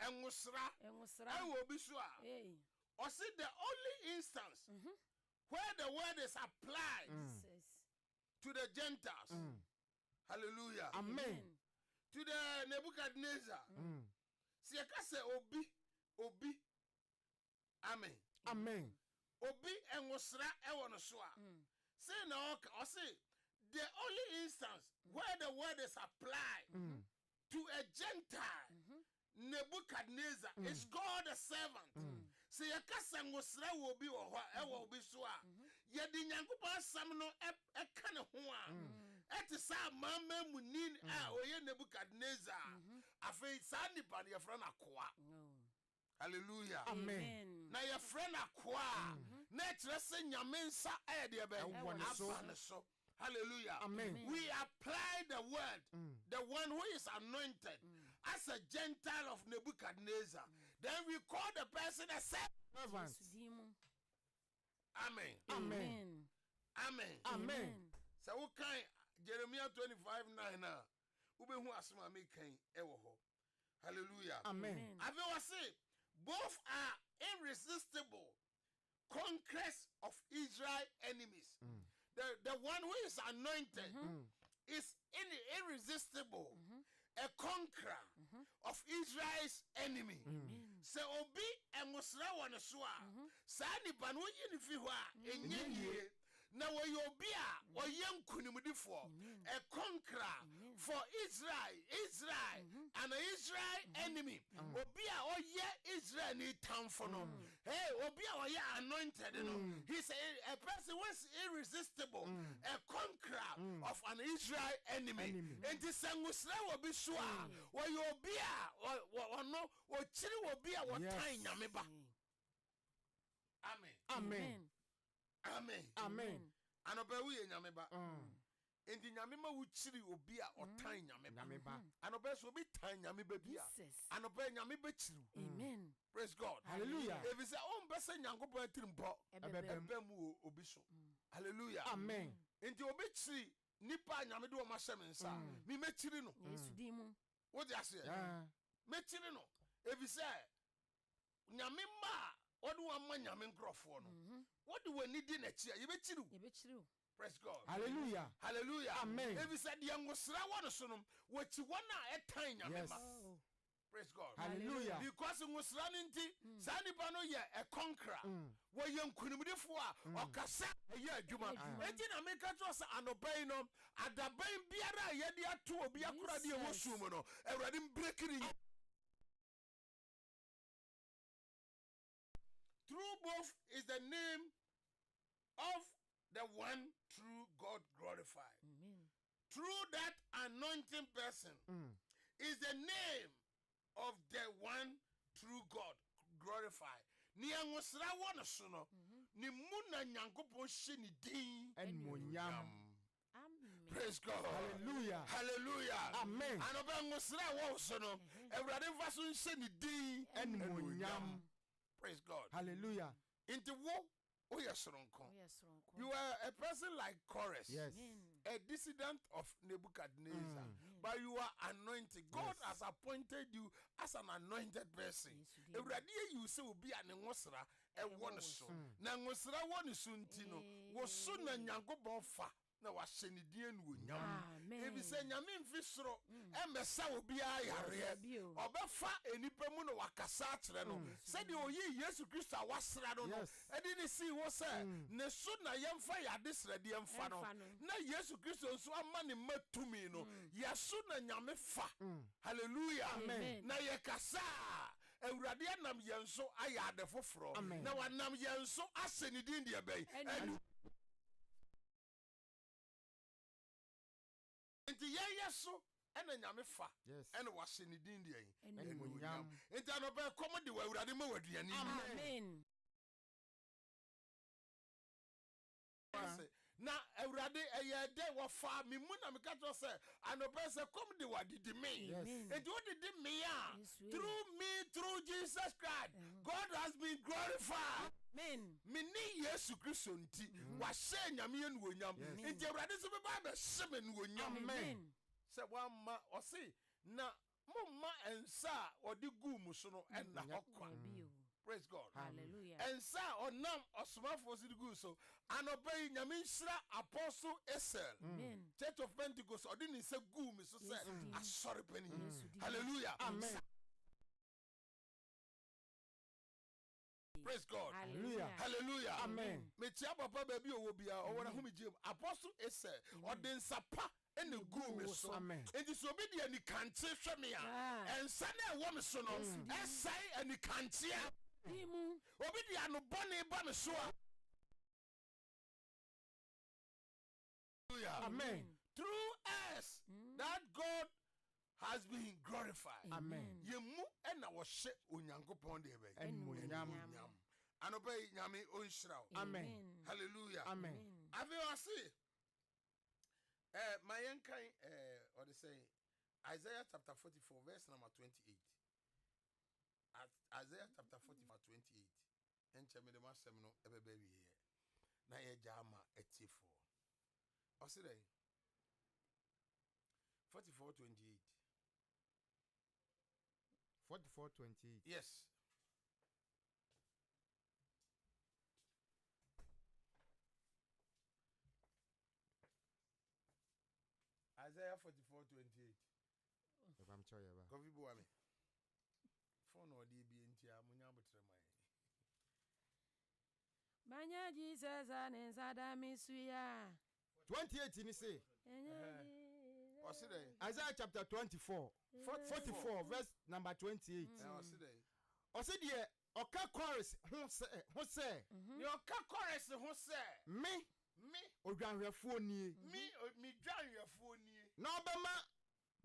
Nwosra wɔ obi so a, ɔse the only instance where the word is applied to the Gentiles, hallelujah, amen, to the Nebuchadnezzar, sɛ yɛka sɛ obi, obi, amen, amen, obi nwosra wɔ no so a, sei na ɔka, ɔse the only instance where the word is applied to a Gentile, Nebuchadnezzar, is called a servant. Sɛ yɛka sɛ ngosra wɔ obi wɔ hɔ a, ɛwɔ obi so a, yɛde Nyankopɔn asɛm no ɛka ne ho a, ɛte sɛ amanaman muni a ɔyɛ Nebuchadnezzar. Afei saa nipa no yɛfrɛ no akoa. Hallelujah. Amen. Na yɛfrɛ no akoa a, na ɛkyerɛ sɛ Nyame nsa ɛyɛ deɛ bɛn? Ɛwɔ ne so. Aba ne so. Hallelujah. Amen. We apply the word, the one who is anointed, as a Gentile of Nebuchadnezzar. Then we call the person a servant. Servant. Amen. Amen. Amen. Amen. Sɛ wokan Jeremiah 25 9 a, wobɛhu asɛm a mekan ɛwɔ hɔ. Hallelujah. Amen. Afei wɔse, both are irresistible conquerors of Israel enemies. The one who is anointed is irresistible, a conqueror of Israel's enemy. Sɛ obi nwosra wɔ ne so a, saa nipa no woyi ne fi hɔ a, ɛnyɛ yie. Na wɔyɛ obi a ɔyɛ nkonimdifoɔ, a conqueror for Israel, Israel and Israel enemy. Obi a ɔyɛ Israel ni tamfo no. Hey, obi a ɔyɛ anointed no. He's a person who is irresistible, a conqueror of an Israel enemy. Enemy. Enti sɛ ngosra wɔ bi so a, wɔyɛ obi a ɔno ɔkyiri obi a wɔtan Nyame ba. Amen. Amen. Amen. Amen. Anɔpɛ woyɛ Nyame ba. Enti Nyame ma wokyiri obi a ɔtan Nyame ba. Nyame ba. Anɔpɛ sɛ obi tan Nyame ba bi a, Jesus. anɔpɛ Nyame bɛkyiri wo. Amen. Praise God. Hallelujah. Ɛfiri sɛ wompɛ sɛ Nyankopɔn atirimpɔ Ɛbɛbɛm. ɛbɛ mu wɔ obi so. Hallelujah. Amen. Enti obi kyiri nipa a Nyame de wɔn ahyɛ me nsa a, me mɛkyiri no. Yesu din mu. Wote aseɛ? Yeah. Mɛkyiri no. Ɛfiri sɛ Nyame mma a wɔde wɔn ama Nyame nkurɔfoɔ no, wɔde wɔn ani di n'akyi a, yɛbɛkyiri wo. Yɛbɛkyiri wo. Praise God. Hallelujah. Hallelujah. Amen. Ɛfiri sɛ deɛ ngosra wɔ no so no, wɔkyi wɔn a ɛtan Nyame Yes. ma. Praise God. Hallelujah. Because ngosra no nti, saa nipa no yɛ a conqueror. Wɔyɛ nkonimdifoɔ a ɔkasa ɛyɛ adwuma. Enti na meka kyerɛ sɛ anɔpa yi no, adaban biara a yɛde ato obi akoradeɛ ɛwɔ Jesus. sum mu no, Awurade mbreki ne. Through both is the name of the one true God glorified. Amen. Through that anointing person is the name of the one true God glorified. Nea ngosra wɔ no so no, ne mu na Nyankopɔn hyɛ ne din. Animuonyam. Amen. Praise God. Hallelujah. Hallelujah. Amen. Anɔpɛ ngosra a ɛwɔ wo so no, Awurade mfa so nhyɛ ne din Animuonyam. Praise God. Hallelujah. Nti wo, woyɛ soronko. Woyɛ soronko. You are a person like Chorus, Yes. Amen. a dissident of Nebuchadnezzar, but you are anointed. God has appointed you as an anointed person. Yesu din mu. Awurade ayi wo sɛ obi a ne ngosra ɛwɔ ne so. Na ngosra wɔ ne so nti no, wo so na Nyankopɔn fa na wahyɛ ne din anuonyam. Amen. Ebi sɛ Nyame mfi soro ɛmmɛsa obiara yareɛ. Bio. Ɔbɛfa enipa mu na wakasa akyerɛ no. Sɛdeɛ oyii Yesu Kristo a wasra no no, Yes. ɛde ne sii hɔ sɛ ne so na yɛmfa yɛ adesrɛdeɛ mfa no. Ɛmfa no. Na Yesu Kristo nso ama ne mma tumi no, yɛso na Nyame fa. Hallelujah. Amen. Na yɛkasa a, Awurade anam yɛn so ayɛ ade foforɔ. Amen. Na wanam yɛn so ahyɛ ne din deɛ bɛn? Anu- Nti yɛn yɛ so ɛna Nyame fa Yes. ɛna wahyɛ ne din deɛ Animuonyam. animuonyam. Nti anɔpa ɛkɔm de wɔ Awurade ma wɔ aduane ni. Amen. Ase. Na Awurade ɛyɛ dɛ wɔfa me mu na meka kyerɛ sɛ anɔpa sɛ kɔm de wɔ adidi me. Yes. Amen. Nti wodidi me a Yesu. through me, through Jesus Christ, God has been glorified. Amen. Me ne Yesu Kristo nti wahyɛ Nyame anuonyam. Yes. Nti Awurade nso bɛba abɛhyɛ me anuonyam. Amen. Sɛ woamma ɔse na momma nsa a ɔde guu mu so no ɛnna hɔ kwa. Dabi o. Praise God. Hallelujah. Nsa a ɔnam ɔsomafoɔ so de guu so anɔpa yi, Nyame nhyira Apostle Esel. Amen. Church of Pentecost ɔde ne nsa guu me so sɛ Yesu din. asɔre panin. Yesu din. Hallelujah. Amen. Praise God. Hallelujah. Hallelujah. Amen. Mekyia papa baabi a ɔwɔ biara ɔwɔ n'ahomegye mu. Apostle Esel ɔde nsa pa ɛna guu me so. Amen. Nti sɛ obi de anikankye hwɛ me a, Ah. ɛnsa na ɛwɔ me so no ɛsɛe anikankyeɛ. Di mu. Obi de ano bɔne ba me so a, Hallelujah. Amen. Through us that God has been glorified. Amen. Yɛn mu ɛna wɔhyɛ Onyankopɔn deɛ bɛyɛ Animuonyam. animuonyam. Anɔpa yi Nyame ɔnhyira wo. Amen. Hallelujah. Amen. Afei ɔse ma yɛnkan ɔde sɛ Isaiah chapter 44 verse number 28. Isaiah chapter 44 28. Ɛnkyɛ mede m'asɛm no ɛbɛbɛ awieɛ na yɛgya ama atiefoɔ. Ɔse dɛn? 44 28. 44 28. Yes. Isaiah 44 28. Yɛbam kyɛw yɛba. Kofi boa me. Phone na ɔde ebie nti a munya abotrɛ ma yɛn. Manya Jesus a ne nsa da me so yi a. 28 ni se. Ɔse dɛn? Isaiah chapter 24. 44 verse number 28. Ɔse dɛn? Ɔse deɛ ɔka Kores ho sɛ Deɛ ɔka Kores ho sɛ me me odwanhwɛfoɔ nie. Me dwanhwɛfoɔ nie. Na ɔbɛma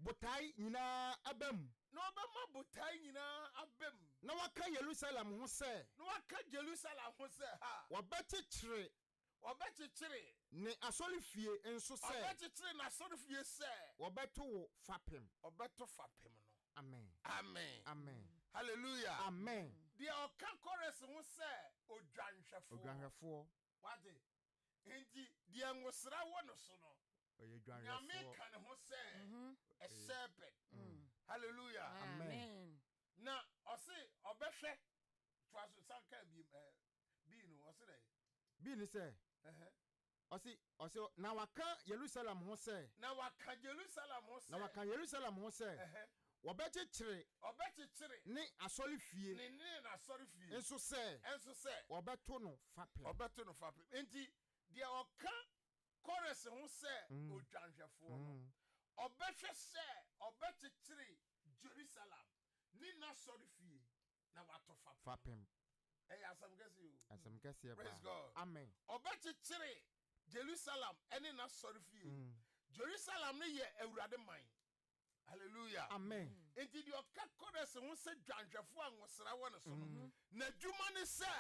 botae nyinaa aba mu. Na ɔbɛma botae nyinaa aba mu. Na waka Yerusalem ho sɛ Na waka Jerusalem ho sɛ ha wɔbɛkyekyere ɔbɛkyekyere ne asɔrefie nso sɛ ɔbɛkyekyere n'asɔrefie sɛ wɔbɛto wo fapem. Ɔbɛto fapem no. Amen. Amen. Amen. Hallelujah. Amen. Deɛ ɔka Kores ho sɛ odwanhwɛfoɔ. Odwanhwɛfoɔ. Wate? Nti deɛ nwosra wɔ no so no, ɔyɛ Nyame dwanhwɛfoɔ. ka ne ho sɛ a shepherd. Hallelujah. Amen. Na ɔse ɔbɛhwɛ toa so sanka bi bii no ɔse dɛ Bi ni sɛ ɔse na waka Yerusalem ho sɛ na waka Jerusalem ho sɛ na waka Yerusalem ho sɛ wɔbɛkyekyere ɔbɛkyekyere ne asɔrefie ne n'asɔrefie nso sɛ ɛnso sɛ wɔbɛto no fapem. Ɔbɛto no fapem. Nti deɛ ɔka Kores ho sɛ odwanhwɛfoɔ no ɔbɛhwɛ sɛ ɔbɛkyekyere Jerusalem ne n'asɔrefie na wato fapem. Fapem. Ɛyɛ asɛm kɛse o. Asɛm kɛseɛ Praise paa. God. Amen. Ɔbɛkyekyere Jerusalem ɛne n'asɔrefie. Jerusalem no yɛ Awurade man. Hallelujah. Amen. Nti deɛ ɔka Kores ho sɛ dwanhwɛfoɔ a nwosra wɔ ne so no, n'adwuma ne sɛ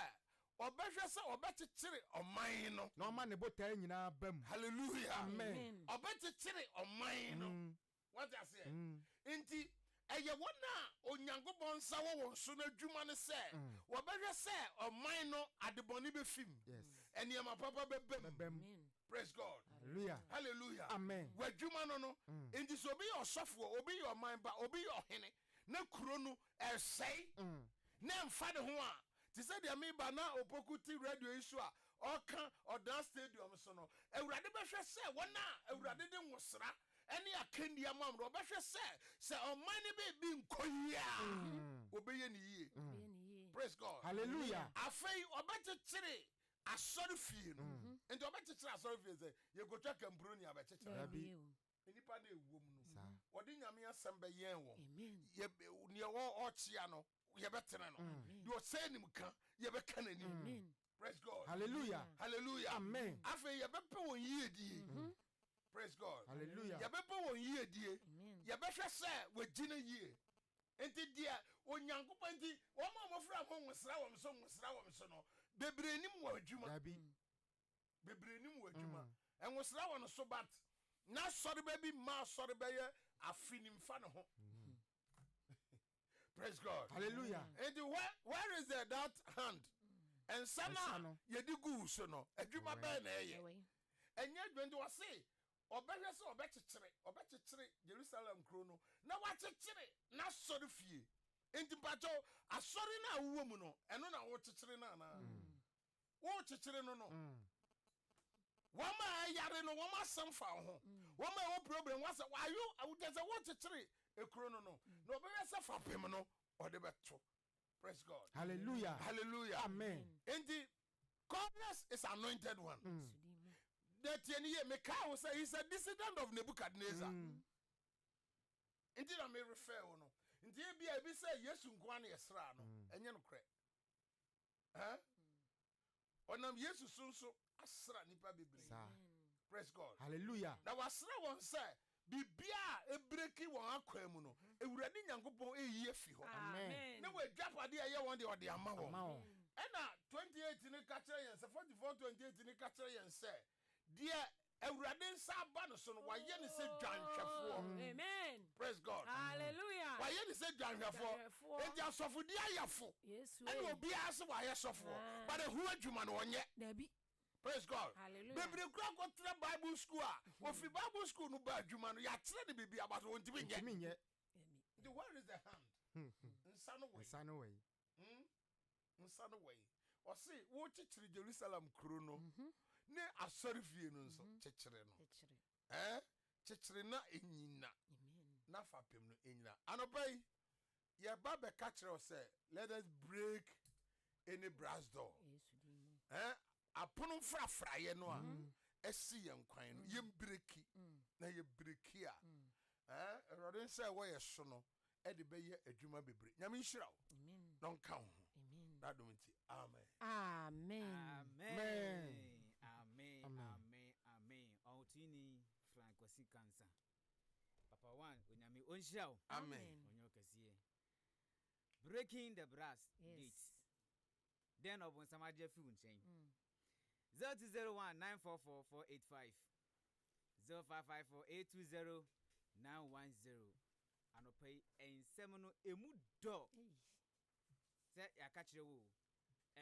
ɔbɛhwɛ sɛ ɔbɛkyekyere ɔman no. Na ɔma ne botae nyinaa ba mu. Hallelujah. Amen. Ɔbɛkyekyere ɔman no. Wate aseɛ? Nti ɛyɛ wɔn a Onyankopɔn nsa wɔ wɔn so no adwuma ne sɛ wɔbɛhwɛ sɛ ɔman no adebɔne bɛfim, nneɛma papa bɛbɛ mu. Bɛbɛ mu. Amen. Praise God. Hallelujah. Hallelujah. Amen. W'adwuma no, nti sɛ obi yɛ ɔsɔfoɔ, obi yɛ ɔman ba, obi yɛ ɔhene na kuro no ɛsɛe na ɛmfa ne ho a, te sɛ deɛ meba na Opoku te radio yi so a ɔka ɔdan stadium so no, Awurade bɛhwɛ sɛ wɔn a Awurade de nwosra ɛne akanni ama no, ɔbɛhwɛ sɛ ɔman no baabi nkɔ yie a, wɔbɛyɛ ne yie. Bɛyɛ ne yie. Praise God. Hallelujah. Afei ɔbɛkyekyere asɔre fie no. Nti ɔbɛkyekyere asɔre fie sɛ yɛkɔtwa kampuro ni abɛkyekyere Dabi. Dabi o. nnipa no ɛwɔ mu no, Saa. wɔde Nyame asɛm bɛyɛn wɔn. Amen. Neɛ ɔkyea no. yɛbɛtene no. Deɛ ɔsɛe nim ka, yɛbɛka n'anim. Praise God. Hallelujah. Hallelujah. Amen. Afei yɛbɛpɛ wɔn yiedie. Praise God. Hallelujah. Yɛbɛpɛ wɔn yiedie. Yɛbɛhwɛ sɛ wɔgyina yie. Nti deɛ Onyankopɔn nti wɔn a wɔfrɛ ho nwosra wɔn so, nwosra wɔn so no, bebree nim wɔn adwuma. Dabi. Bebree nim wɔn adwuma. Nwosra wɔn so, but n'asɔreba bi mma asɔre bɛyɛ afe nimfa ne ho. Praise God. Hallelujah. Nti where is that hand? Nsa Nsa no no. a yɛde gu so no, adwuma bɛyɛ na ɛyɛ? Ɛwɔ yi. Ɛnyɛ adwuma. Nti wɔse ɔbɛhwɛ sɛ ɔbɛkyekyere Jerusalem kuro no na wakyekyere n'asɔre fie. Nti mpakyɛw, asɔre no a wowɔ mu no, ɛno na wokyekyere no anaa wokyekyere no? Wɔn a ɛyare no, wɔn asɛm fa wo ho, wɔn a ɛwɔ problem, wɔn asɛ ayo awogya sɛ wokyekyere ekuro no na ɔbɛhwɛ sɛ fapem no ɔde bɛto. Praise God. Hallelujah. Hallelujah. Amen. Nti Cornelius is anointed one. The tie ni ye meka wo sɛ he's a descendant of Nebuchadnezzar. Nti na me refer wo no. Nti ebi a ebi sɛ Yesu nko ara na yɛsraa no, ɛnyɛ nokorɛ. Ɛn? Ɔnam Yesu so nso asra nipa bebree. Saa. Praise God. Hallelujah. Na wasra wɔn sɛ biribiara a ebreak wɔn akwan mu no, Awurade Nyankopɔn eyi afi hɔ. Amen. Na wɔadwapade a ɛyɛ wɔn deɛ, ɔde ama wɔn. Ama wɔn. Ɛna 28 no ka kyerɛ yɛn sɛ, 44 28 no ka kyerɛ yɛn sɛ deɛ Awurade nsa aba no so no, wayɛ ne sɛ dwanhwɛfoɔ. Amen. Praise God. Hallelujah. Wayɛ ne sɛ dwanhwɛfoɔ. Dwanhwɛfoɔ. Enti asɔfodi ayɛfo Yesu. ɛna eh. obiara sɛ wayɛ sɔfoɔ, Ah. but ɛho adwuma no ɔnyɛ. Dabi. Praise God. Hallelujah. Bebree kura kɔtena Bible school a, ofi Bible school no ba, adwuma no yɛakyerɛ ne biribi aba so, wɔntumi nyɛ. Ntumi nyɛ. Dabi. Nti where is the hand? Nsa no wɔ yi? Nsa no wɔ yi. Nsa no wɔ yi? Ɔse wokyekyere Jerusalem kuro no ne asɔre fie no nso, kyekyere no. Kyekyere. Ɛɛ, kyekyere na ɛnyina. Amen. Na fapem no ɛnyina. Anɔpa yi yɛba bɛka kyerɛ wo sɛ let us break any brass door. Yesu din mu. Ɛɛ, apono mfrafraeɛ no a ɛsi yɛn kwan no, yɛmbreak. Na yɛbreak a, ɛɛ, Awurade nsa a ɛwɔ yɛ so no ɛde bɛyɛ adwuma bebree. Nyame nhyira wo Amen. na ɔnka wo ho. Amen. N'adom nti, amen. Amen. Amen, amen. Amen. Amen, amen. Ɔwotini Frank Kwasi Kansa, Papa One, Onyame ɔnhyira wo. Amen. Ɔnyɛ ɔkɛseɛ. Breaking the brass gate. Then ɔbonsam agye afi wo nkyɛn. 0201 944 485, 0554 820 910. Anɔpa yi nsɛm no emu dɔ. Ei. Sɛ yɛaka kyerɛ wo o,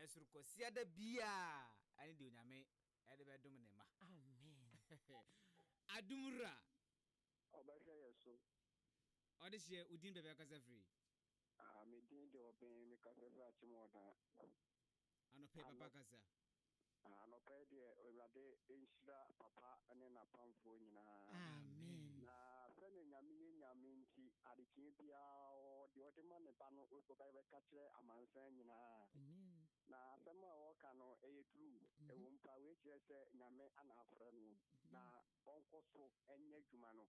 ɛsoro kɔsiada biaa ɛne deɛ Onyame ɛde bɛdom ne ma. Amen. Adumra. Ɔbɛhwɛ yɛ so. Ɔde hyɛ wo din baabi akasa firi. Ah, me din de Ɔbɛn, mekasa firi Akyem Ɔdan. Anɔpa yi papa kasa. Ah, anɔpa yi deɛ, Awurade nhyira papa ne n'apamfoɔ nyinaa. Amen. Na sɛnea Nyame yɛ Nyame nti, adekyeɛ biara ɔde ɔde ma ne ba no, ɔbɛka kyerɛ amansan nyinaa. Amen. Na asɛm a wɔka no ɛyɛ true. Ɛwɔ mpa wei kyerɛ sɛ Nyame ana afrɛ no na ɔnkɔ so nyɛ adwuma no.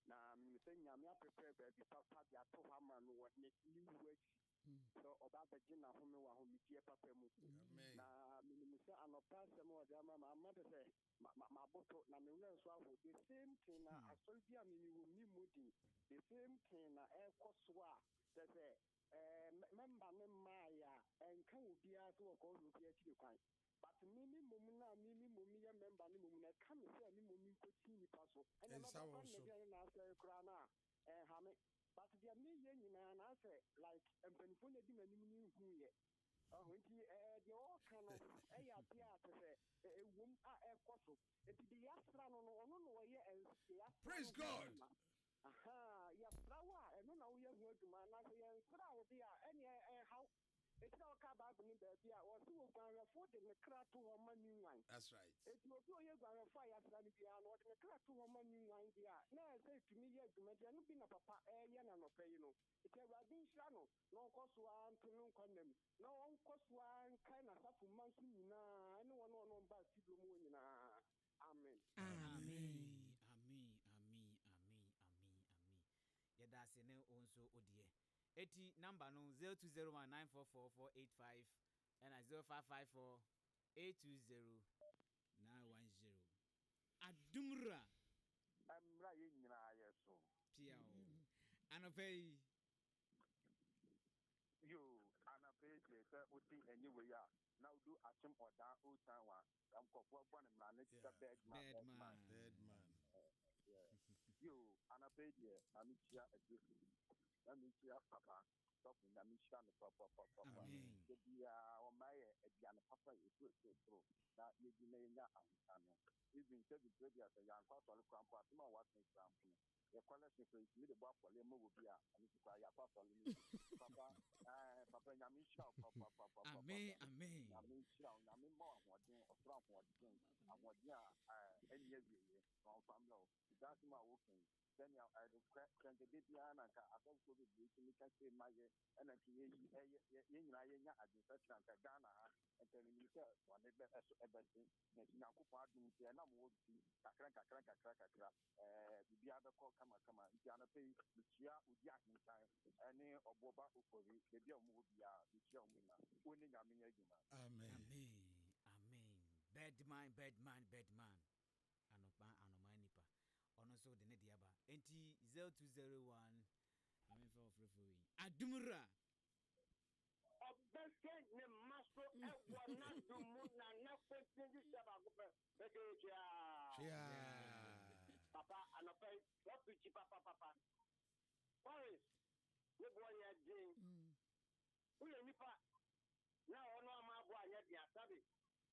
Na menim sɛ Nyame aprepare baabi papa de ato hɔ ama no wɔ ne wu akyi sɛ ɔba abɛgye n'ahome wɔ ahomegyeɛ papa mu. Amen. Na menim sɛ anɔpa asɛm a ɔde ama ma ama te sɛ maboto na me werɛ nso aho. The same thing na asɔre bi a meme wɔ mu ne mmɔ din, the same thing na ɛrekɔ so a kyerɛ sɛ member ne mmaeɛ a ɛnka obiara sɛ wɔkɔ obi akyiri kwan, but me mmom no a me mmom yɛ member no mmom no, ɛka me sɛ me mmom nkɔkyi nnipa so ɛnna Nsa mɛbɛfa wɔ so. nnɛdeɛ ne naasɛre koraa no a ɛnha me, but deɛ meyɛ nyinaa na asɛ like mpanimfoɔ no adi m'anim no nhuiɛ ɔho. Nti deɛ ɔreka no ɛyɛ adeɛ a kyɛ sɛ ɛwom a ɛkɔ so. Nti deɛ yɛasra no, ɔno na ɔyɛ deɛ yɛasra Praise no ho God. adwuma. Aha, yɛsra wo a, ɛno na woyɛ ho adwuma, na sɛ yɛnsra wo de a, ɛneɛ ɛhaw. Ɛti na wɔka Bible no baabi a wɔse oguanhwɛfoɔ de ne kra to hɔ ma ne nwan. That's right. Enti obi a ɔyɛ guanhwɛfoɔ a yɛasra no biara no, ɔde ne kra to hɔ ma ne nwan deɛ a, na ɛsɛ ɛtumi yɛ adwuma. Nti ɛno bi na papa ɛyɛ no anɔpa yi no. Nti Awurade nhyira no na ɔnkɔ so ara nto no nkwa nam, na ɔnkɔ so ara nkae n'asafo mma nso nyinaa ne wɔn a ɔne wɔn baa studio mu hɔ nyinaa. Amen. Amen. Amen, amen, amen, amen, amen. Yɛda ase ne wo nso wo deɛ. Eti number no 0201 944 485 ɛna 0554 820 910. Adumra. Ɛmmra yɛn nyinaa yɛ so. Piaw. Anɔpa yi. Yoo, anɔpa yi deɛ sɛ wote ɛnne wei a, na wodu Akyem Ɔdaa Old Town a, nkurɔfoɔ bɔ no mmara no te sɛ Birdman, Birdman. Birdman. Yeah. Yoo, anɔpa yi deɛ, ma menkyia atiefo yi, na menkyia papa sɔfo, Nyame nhyira no papapapapa. Amen. Da biara ɔma yɛ aduane papa a ɛfiri ɔsoro na yɛdi na yɛnya ahotɔ no. Even sɛ biribi bi a sɛ yɛankɔ asɔre koraa mpo a, asɛm a wɔaka yi koraa mpo no, yɛ kɔlɛhyen koraa yɛtumi de bɔ afɔreɛ ma obi a, ɛno nso koraa yɛakɔ asɔre no bi. Papa, ɛɛ, papa Nyame nhyira wo papapapapapa. Amen, amen. Nyame nhyira wo, Nyame mma wo ahoɔden, ɔsoro ahoɔden, ahoɔden a ɛɛ, ɛnni awieɛ na ɔmfa mmerɛ wo. Saa asɛm a woka yi, sɛnea ɛɛ, korɛ, korɛ nka da biara na nka asɔfofoɔ bebree tumi ka sei ma yɛ, ɛna nka yɛyi, ɛyɛ, yɛ, yɛn nyinaa yɛnya adwensakyera nka Ghana ha, nka menim sɛ bɔne bɛ, ɛso ɛbɛsen. Nanso Nyankopɔn adom nti, ɛnam wo nti, kakra nkakra nkakra nkakra, ɛɛ, biribiara bɛkɔ kamakama. Nti anɔpa yi, mekyia Odi Ahenkan ne Ɔboɔba Ofori, baabi a wɔwɔ biara, mekyia wɔn nyinaa. Wo ne Nyame nyɛ adwuma. Amen. Amen amen birdman birdman birdman anɔpa anomaa nipa ɔno nso de ne deɛ aba enti 0201 maame mfa ɔfrɛfo wei adumra. Ɔbɛhwɛ ne mma so wɔ n'adom mu na n'akwansin de hyɛ baako pɛ bɛka yɛ tweaa. Tweaa. Papa anɔpa yi wapirikyi papapapa. Morris ne boɔ nyɛ den. Woyɛ nipa na ɔno ama aboa anyɛ den a sabe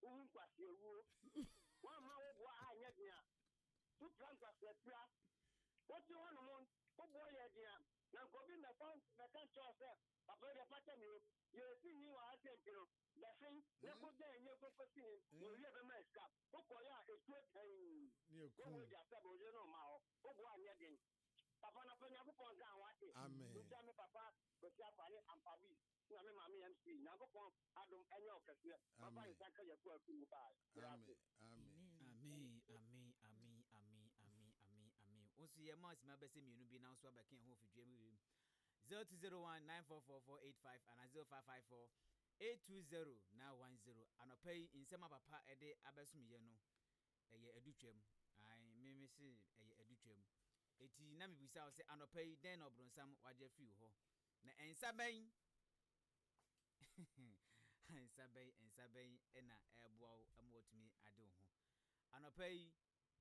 wowu nkwasea wuo. Woamma wo boa anyɛ den a wopira nkwasea pira. Wote hɔnom wo boɔ yɛ den a na nka obi mmɛfa mmɛka nkyerɛ wo sɛ Papa yi deɛ fakyɛ me o, yɛresi he wɔ ha sei nti no, bɛsen na kɔ gya nyɛ kɔkɔsi he, na owie a bɛma yɛ sika. Wokɔeɛ a ɛtuo tɛnn, Ne na ɛkum. woagya sɛ wo yere no mma hɔ, wo boa nyɛ den. Papa no pɛ Nyankopɔn nka ho ate. Amen. Nhyira me papa Kwasi Akwa ne Ampabi na me maame MC. Nyankopɔn adom ɛnyɛ wo kɛseɛ. Papa Amen. nsa nka Yakuwa afiri mu bye. Meda ase. Amen. Amen. Amen amen amen amen amen amen amen wo nso yɛ ma sima bɛsɛ mmienu bi na wo nso abɛka ɛho ofidua mu wiem 0201 944485 anaa 0554 820 910 anɔpa yi nsɛm a papa ɛde abɛsom yɛ no ɛyɛ adutwam ae me me se ɛyɛ adutwam eti na mebisa wo sɛ anɔpa yi dɛn na ɔbronsam wagye afiri wo hɔ na nsa bɛn nsa bɛn nsa bɛn na ɛreboa wo ma watumi ade wo ho anɔpa yi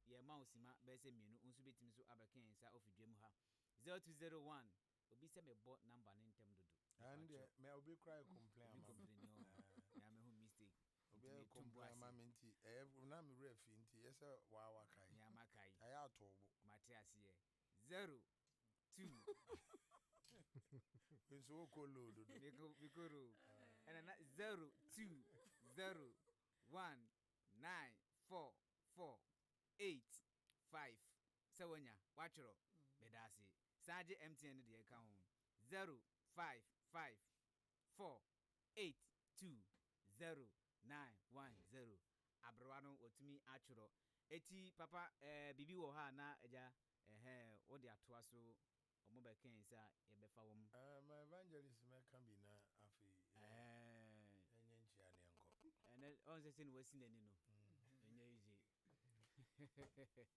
Yɛrema wo sima bɛyɛ sɛ mmienu, wo nso bɛtumi nso abɛka yɛn nsa ofi dwam ha. 0201, obi sɛ mebɔ number no ntɛm dodo. Ɛno deɛ, Mepakyɛw. mɛ obi koraa yɛ complain Obi ama me. complain o, Ɛɛ. mea me ho mistake. Obi Nti ayɛ meto bo complain ase. ama me nti, ɛyɛ na me werɛ afi nti, ɛyɛ sɛ waa wakae. Mea makae. Ayɛ ato wo bo. Mate aseɛ. 0 2. Wei nso wokɔ low dodo. Mekɔ, mekɔ low. Ɛna na 0 2 0 1 9 4 4 8 5 sɛ wanya watwerɛ medaase san gye MTN no deɛ ɛka ho 0 5 5 4 8 2 0 9 1 0 aberewa no watumi atwerɛ eti papa ɛɛ biribi wɔ hɔ a na agya ɛhɛɛ wode atoa so wɔn bɛkɛn sɛ yɛbɛfa wɔn. Ɛɛ ma evangelist mɛka bi na afei yɛ Ɛɛ. yɛnyɛ nkyia ne yɛnkɔ. Ɛnɛ ɔn sɛ sɛne wasi n'ani no ɛnyɛ easy.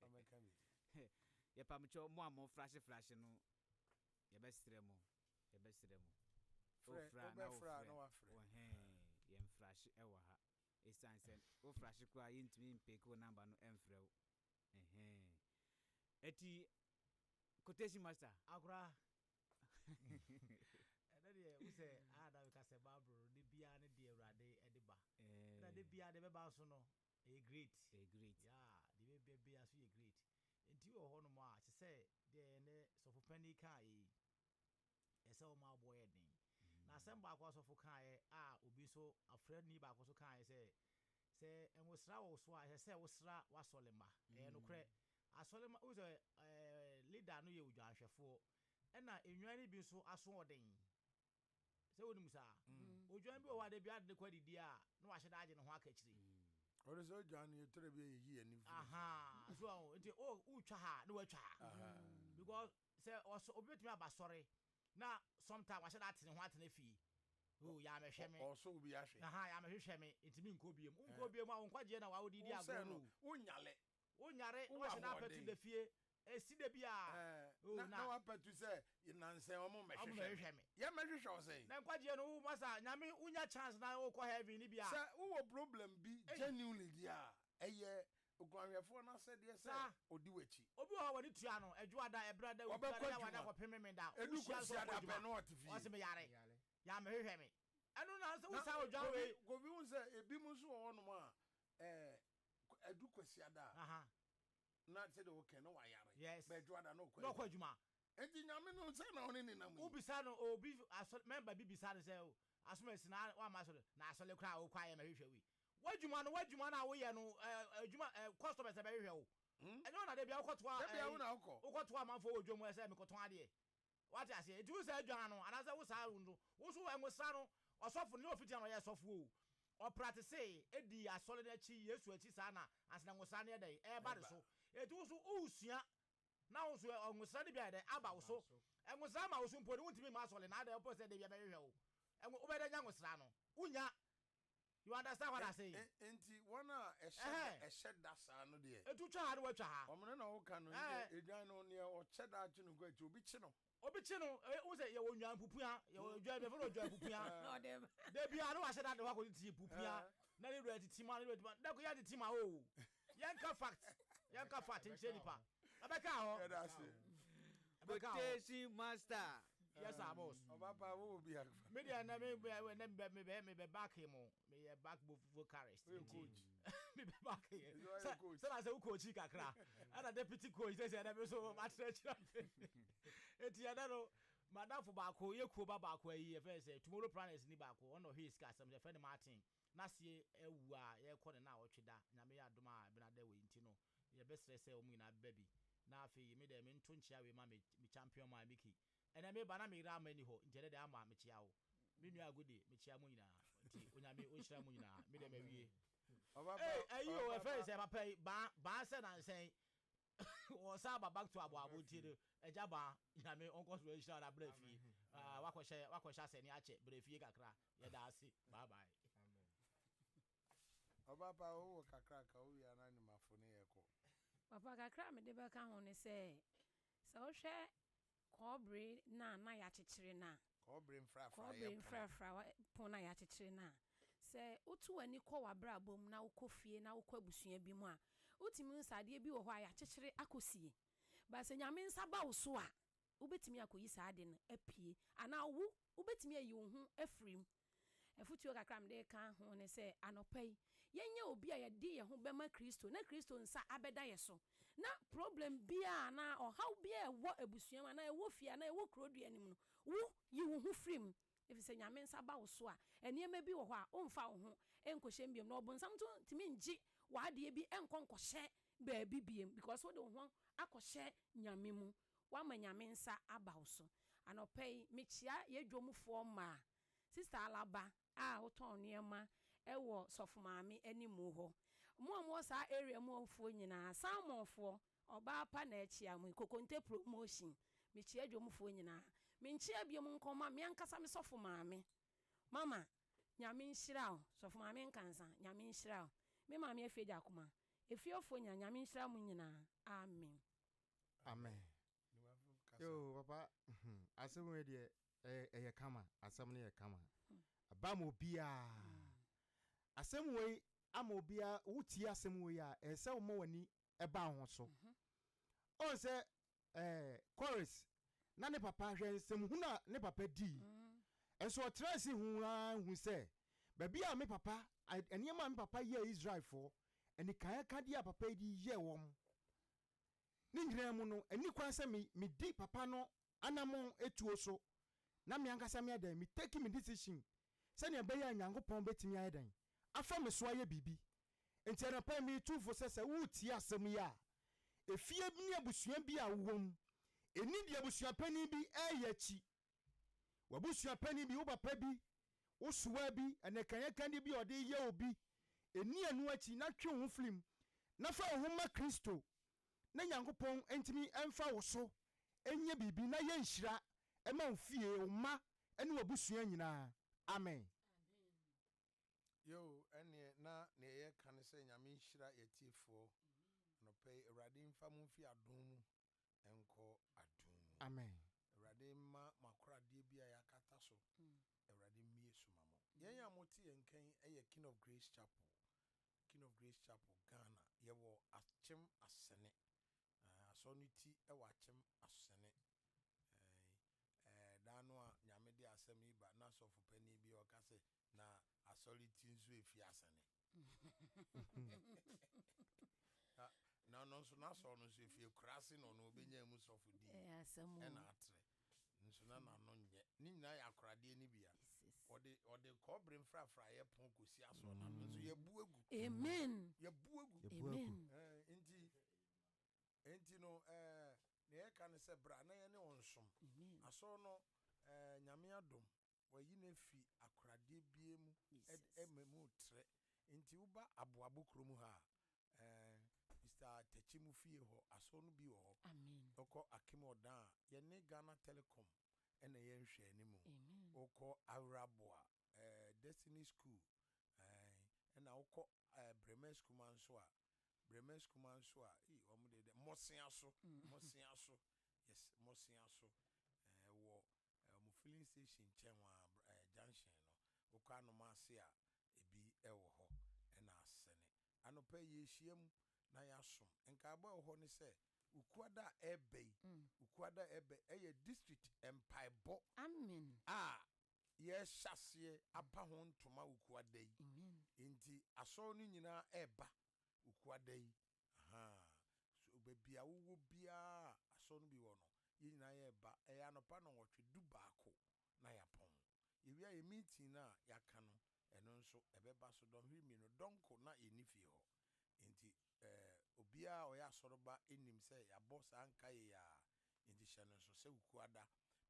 Ɔmɛka bi. Yɛpamkyɛw mo a mo flashe flashe no yɛbɛsrɛ mo yɛbɛsrɛ mo. Frɛ Wofrɛ a na wobɛfrɛ a wofrɛ na wafrɛ. Wɔhɛn yɛn flashe ɛwɔ ha. Ɛsiane sɛ wo flashe koraa yɛntumi mpeke wo number no ɛmfrɛ wo. Ɛhɛn. Ɛti quotation master. Akora. Ɛnɛ deɛ wo sɛ a na meka sɛ Bible no de biara ne deɛ Awurade de ba. Ɛna de biara de bɛba nso no ɛyɛ great. Ɛyɛ great. Yeah, deɛ bɛba biara nso yɛ great. Nti wɔ hɔ nom a te sɛ deɛ ɛnɛ sɔfo panin kaa yɛ yi, ɛsɛ wɔn aboɔ yɛ den. Na asɛm baako a sɔfo kaeɛ a obi nso afrɛni baako nso kaeɛ sɛ sɛ ngosra wɔ wo so a ɛsɛ sɛ wosra w'asɔre mma. Ɛyɛ nokorɛ. Asɔre mma wohu sɛ ɛɛ leader no yɛ odwanhwɛfoɔ ɛna nnwan no bi nso asoɔden. Sɛ wonim saa? Odwan bi wɔ hɔ a da biara de ne kɔ adidi a na wahyɛ da agye ne ho aka akyire. Ɔde sɛ odwan no yɛtɔrɔ bi a yɛyi yɛn ani firi so. Ahaa so ahu nti o wotwa ha a na watwa ha. Because sɛ ɔsɔ obi bɛtumi aba asɔre. Na sometime wahyɛ da ate ne ho atena fie. Oh, yɛamɛhwɛ me. Ɔsɔ obi ahwɛ. Aha, yɛamɛhwehwɛ me, nti menkɔ biom. Wonkɔ biom a, wo nkwagyeɛ na wawode di agorɔ no o. Wonyale. Wonyare, na Wowɔ wahyɛ da apɛtu ahoɔden. da fie. Ɛsi da bi a, oh, Na na. na wapɛtu sɛ nansɛn ɔmo Ɔmo mmɛhwehwɛ me. mmɛhwehwɛ me. Yɛmmɛhwehwɛ wo sɛn? Na nkwagyeɛ no, wo masa, Nyame, wonya chance na wokɔ heaven no bi a. Sɛ wowɔ problem bi Ei. genuinely deɛ a, ɛyɛ oguanhwɛfoɔ no asɛdeɛ sɛ Saa. ɔdi w'akyi. Obi wɔ hɔ a w'ani tua no, Adwoada, Ɛberada, Ɔbɛkɔ Wukuada, Yawoada adwuma. kɔpem Memenda, Ɛdu wohyia no sɛ ɔkɔ Kwasiada pɛ adwuma, na ɔte fie. ɔse meyare, yɛammɛhwehwɛ me. Ɛno na sɛ Na wosan odwan Kofi, wei. Kofi wohu sɛ ebinom nso wɔ hɔnom a, ɛɛ, ɛdu Kwasiada a, Aha. na sɛdeɛ woka no na wayare. Yes. But Adwoada na ɔkɔ Na ɔkɔ adwuma. adwuma. Enti Nyame no sɛn na ɔne ne nam yi? Wobisa no, obi asɔre mɛmba bi bisa no sɛ, Asomasi na wamma asɔre? Na asɔre koraa a wokɔ a yɛmmɛhwehwɛ wo yi. W'adwuma no, w'adwuma no a woyɛ no, ɛɛ, adwuma, ɛɛ, customers na ɛbɛhwehwɛ wo. Ɛnyɛ wo na da biara wokɔtoa, Da biara ɛɛ, wo na wokɔ. wokɔtoa amanfoɔ wɔ dwam sɛ mekɔtɔn adeɛ. Wate aseɛ? Nti wo saa adwan no, anaasɛ wo saa no, wo nso nwosra no, ɔsɔfo no, nyɛ ɔfiti na ɔyɛ sɔfo o. Ɔpratesee, dii asɔre no akyi, Yesu akyi saa na ansa na nwosra no yɛ dɛn? Ɛreba ne so. Enti wo nso woresua, na wo nso nwosra no bi ayɛ dɛn? Aba wo so. Nwosra ama wo so mpo no, wontumi mma asɔre na adɛn wopɛ sɛ da biara bɛhwehwɛ wo. Wobɛyɛ dɛn anya nwosra no? Wonnya. You understand what I say? Enti wɔn a ɛhyɛ ɛhyɛ da saa no deɛ. Etu twa ha na watwa ha. Wɔn no na woka no edwan no neɛ ɔkyɛ da akye no kɔ akyi obi kye no. Obi kye no wohu sɛ yɛwɔ nwan pupua yɛwɔ odwan bi yɛfrɛ no odwan pupua da biara na wahyɛ da de hɔ akɔ titi pupua na ne wura titi ma ne wura titi ma da ko yɛ titi ma o yɛnka fact yɛnka fact nkyerɛ nipa ɛbɛka hɔ ɛbɛka hɔ. Quotation master. Yes sir boss. Ɔba pa wo wɔ bi akfa. Me deɛ na me me me me bɛ me bɛ back mo me yɛ back vocalist. Woyɛ coach. Me bɛ back yɛ. Sɛ sɛ na sɛ wo coach kakra. Ɛna deputy coach sɛ sɛ ɛna me so ma kyerɛ kyerɛ. Eti ɛna no madamfo baako yɛ kuo ba baako ayi yɛ fɛ sɛ tomorrow planners ni baako ɔna ɔhwɛ sika asɛm yɛ fɛ ne Martin. N'aseɛ awu a yɛkɔ ne na ɔtwe da nyame yɛ adom a ɛbɛna da wei nti no yɛbɛsrɛ sɛ wɔn nyinaa bɛba bi. Na afei me deɛ mento nkyea wei ma me me champion man Mickey. Ɛnɛ me ba na me yere ama nni hɔ nti ɛnɛ deɛ ama mekyea wo. Me nua Agudi mekyea mo nyinaa nti Onyame onhyira mo nyinaa. Me deɛ mawie. Ei ayi o ɛfɛ sɛ papa yi baa baa sɛ nansɛn wɔsan aba back to aboabo nti no agya baa Nyame ɔnkɔ so nhyira wo na bra fie. Ah wakɔhyɛ wakɔhyɛ asɛne akyɛ bra fie kakra yɛda ase bye bye. Ɔba pa wo wɔ kakra ka wo wie a na nimafo ne yɛ kɔ. Papa, kakra a mede bɛka ho ne sɛ, sɛ wohwɛ kɔbere no a na yɛakyekyere no a, Kɔbere mfrafraeɛ kɔbere pono. mfrafraeɛ pono a yɛakyekyere no a, sɛ woto w'ani kɔ w'abrabɔ mu na wokɔ fie na wokɔ abusua bi mu a, wotumi hu sɛ adeɛ bi wɔ hɔ a yɛakyekyere akɔsie. But sɛ Nyame nsa ba wo so a, wobɛtumi akɔyi saa ade no apue anaa wo wobɛtumi ayi wo ho afiri mu. Afotuo kakra a mede reka ho ne sɛ, anɔpa yi, yɛnyɛ obi a yɛde yɛn ho bɛma Kristo na Kristo nsa abɛda yɛn so, na problem biara anaa ɔhaw biara a ɛwɔ abusua mu anaa ɛwɔ fie anaa ɛwɔ kuro dua no mu no, wo yi wo ho firi mu. Ɛfiri sɛ Nyame nsa ba wo so a, nneɛma bi wɔ hɔ a womfa wo ho nkɔhyɛ mu biom, na ɔbonsam nso ntumi ngye w'adeɛ bi nkɔ nkɔhyɛ baabi biom, because wode wo ho akɔhyɛ Nyame mu. Woama Nyame nsa aba wo so. Anɔpa yi, mekyia yɛ dwomfoɔ mmaa, Sister Alaba a wotɔn nneɛma wɔ Sɔfo Maame animu hɔ. Mo a mowɔ saa area mu hɔ foɔ nyinaa, Salmon foɔ, ɔbaa pa na akyia mo yi, Kokonte Promotion, mekyia dwomfoɔ nyinaa. Menkyia biom nkɔma me ankasa me Sɔfo Maame. Mama, Nyame nhyira wo. Sɔfo Maame Nkansa, Nyame nhyira wo. Me Maame Afie Gyakoma, efiefoɔ nyinaa, Nyame nhyira mo nyinaa. Amen. Amen. Yoo papa hmm, asɛm wei deɛ ɛyɛ kama, asɛm no yɛ kama. Aba ma obiara. Asɛm wei ama obiara, wotie asɛm wei a, ɛsɛ sɛ woma w'ani ɛba wo ho so. Ɔn sɛ ɛɛ Chorus na ne papa hwɛ nsɛmhunu a ne papa dii. Nso ɔtraa ase huu ara hu sɛ baabi a me papa, nneɛma a me papa yɛɛ Israelfoɔ, anikaeɛkadeɛ a papa yi de yɛɛ wɔn, Ne nyinaa mu no, ɛnni kwan sɛ me medi papa no anammɔn tuo so na me ankasa meyɛ dɛn? Me take me decision sɛnea ɛbɛyɛ a Nyankopɔn bɛtumi ayɛ dɛn? Afa me so ayɛ biribi. Enti anɔpa yi meretu fo sɛ sɛ woretie asɛm yi a, efie ne abusua bi a wowɔ mu, ɛnni deɛ abusuapanin bi reyɛ akyi. W'abusua panin bi, wo papa bi, wo sowa bi, ɛnɛkanyɛkanyɛ bi a ɔde reyɛ obi, nni ɛno akyi na twe wo ho firi mu, na fa wo ho ma Kristo, na Nyankopɔn ntumi mfa wo so nyɛ biribi na yɛ nhyira. ma wo fie, wo mma ne w'abusua nyinaa. Amen. Yoo, ɛneɛ na neɛ yɛka ne sɛ Nyame nhyira yɛatiefoɔ anɔpa yi, Awurade mfa mo mfi adom mu nkɔ adom mu. Amen. Awurade mma mo akoradeɛ bi a yɛakata so, Awurade mmue so ma mo. Yɛn a mote yɛn nka yi yɛ King of Grace Chapel, King of Grace Chapel, Ghana. Yɛwɔ Akyem Asene. Asɔre no ti wɔ Akyem Asene. Ɛɛ, da no a Nyame de asɛm yi ba, na sɔfo panin bi ɔka sɛ, na asɔre ti nso efi Asene. Na, na ɔno nso n'asɔre no nso efi akuraase na ɔno ɔbɛnya mu sɔfo din. Ɛna atrɛ. Nso na n'ano nyɛ. Ne nyinaa yɛ akoradeɛ no bi a. Ɔde, ɔde kɔbere mfrafraeɛ pon kɔsi asɔre no ano. Nso yɛbu agu. Amen. Yɛbu agu. Yɛbu agu. Amen. Ɛɛ, nti, nti no, ɛɛ, nea yɛka ne sɛ bra na yɛne wo nsom. Amen. Asɔre no, ɛɛ, Nyame adom, wayi no afi akoradeɛ bie mu, ɛma mu trɛ. Nti woba Aboabo kurom ha a, ɛɛ, Mr. Takyi mu fie hɔ, asɔre no bi wɔ hɔ. Amen. Wokɔ Akim Odan a, yɛne Ghana Telecom ɛna yɛnhwɛ anim. Amen. Wokɔ Awuraboa, ɛɛ, Destiny School, ɛɛ, ɛna wokɔ ɛɛ, Bremes Kuma nso a, Bremes Kuma nso a, ee, wɔn de dɛ, Mmɔsea so, Mmɔsea so, yes, Mmɔsea so, ɛɛ, wɔ ɛɛ, wɔn filling station nkyɛn hɔ a, ɛɛ, junction no, wokɔ Anoma ase a, ebi ɛwɔ hɔ, ɛna Asene. Anɔpa yi yɛhyia mu na yɛasom. Nkaebɔ a ɛwɔ hɔ ne sɛ, Ukuada a ɛreba yi, Ukuada a ɛreba yi, ɛyɛ district mpaebɔ Amen. a yɛhyɛ aseɛ apa ho ntoma Ukuada yi. Amen. Nti asɔre no nyinaa ɛreba Ukuada yi. Aha. So baabi a wowɔ biara asɔre no bi wɔ no, yɛn nyinaa yɛreba. Ɛyɛ anɔpa 8:30 na yɛapɔn. Yɛwie a yɛ meeting no a yɛaka no, ɛno nso ɛbɛba so dɔnhwere 2 dɔnko na yɛnni fie hɔ. Nti ɛɛ, obiara a ɔyɛ asɔreba nim sɛ yɛabɔ saa nkaeɛ yi a, nti hyɛ no nso sɛ Ukuada.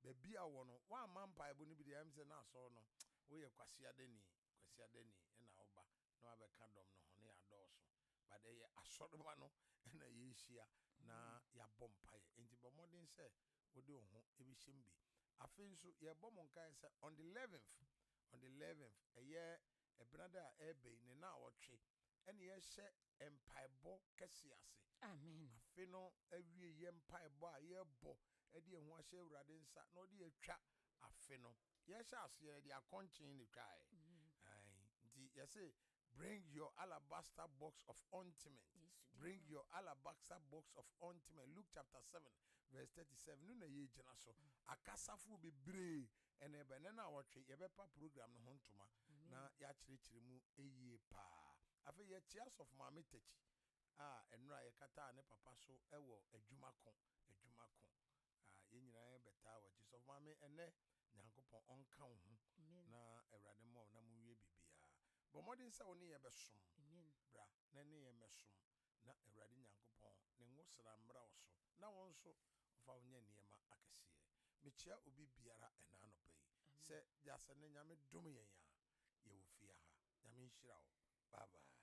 Baabi a wɔ no, woamma mpaebɔ no bi deɛ, ɛm sɛ na asɔre no, woyɛ kwasiadani, kwasiadani ɛna woba na wabɛka dɔm no ho ne yɛadɔɔso. But ɛyɛ asɔreba no ɛna yɛrehyia na yɛabɔ mpaeɛ. Nti bɔ mmɔden sɛ wode wo ho ɛbɛhyɛ mu bi. Afei nso yɛbɔ mo nkaeɛ sɛ on the 11th, on the 11th, ɛyɛ ɛbenada a ɛreba yi, ne na awɔtwe, ɛne yɛhyɛ mpaebɔ kɛse ase. Amen. Afe no awie yɛ mpaebɔ a yɛbɔ ɛde yɛn ho ahyɛ Awurade nsa na ɔde yɛtwa afe no. Yɛhyɛ aseɛ yɛde akɔnkyen na etwaeɛ. Ae, nti yɛse bring your alabaster box of ointment. Bring your alabaster box of ointment. Luke chapter 7 verse 37. No na yɛgyina so. Akasafoɔ bebree ɛna ɛbɛ ne na awɔtwe yɛbɛpa program no ho ntoma na yɛakyerɛkyerɛ mu ɛyie paa. Afei yɛkyea Sɔfo Maame Takyi a ɛnora yɛkataa ne papa so ɛwɔ adwuma ko, adwuma ko. A yɛn nyinaa yɛbɛtaa wɔ akyi. Sɔfo Maame, ɛnɛ Nyankopɔn ɔnka wo ho na Awurade mmoa wo na monwie biribiara. Bɔ mmɔden sɛ wo ne yɛ bɛsom. Bra na ne yɛ mmɛsom na Awurade Nyankopɔn ne ngosra mmra wo so na wo nso ɔfa wo nyɛ nneɛma akɛseɛ. Mekyia obi biara ɛna anɔpa yi sɛ gyasɛ ne Nyame dom yɛn a yɛwɔ fie ha. Nyame nhyira wo. Bye bye.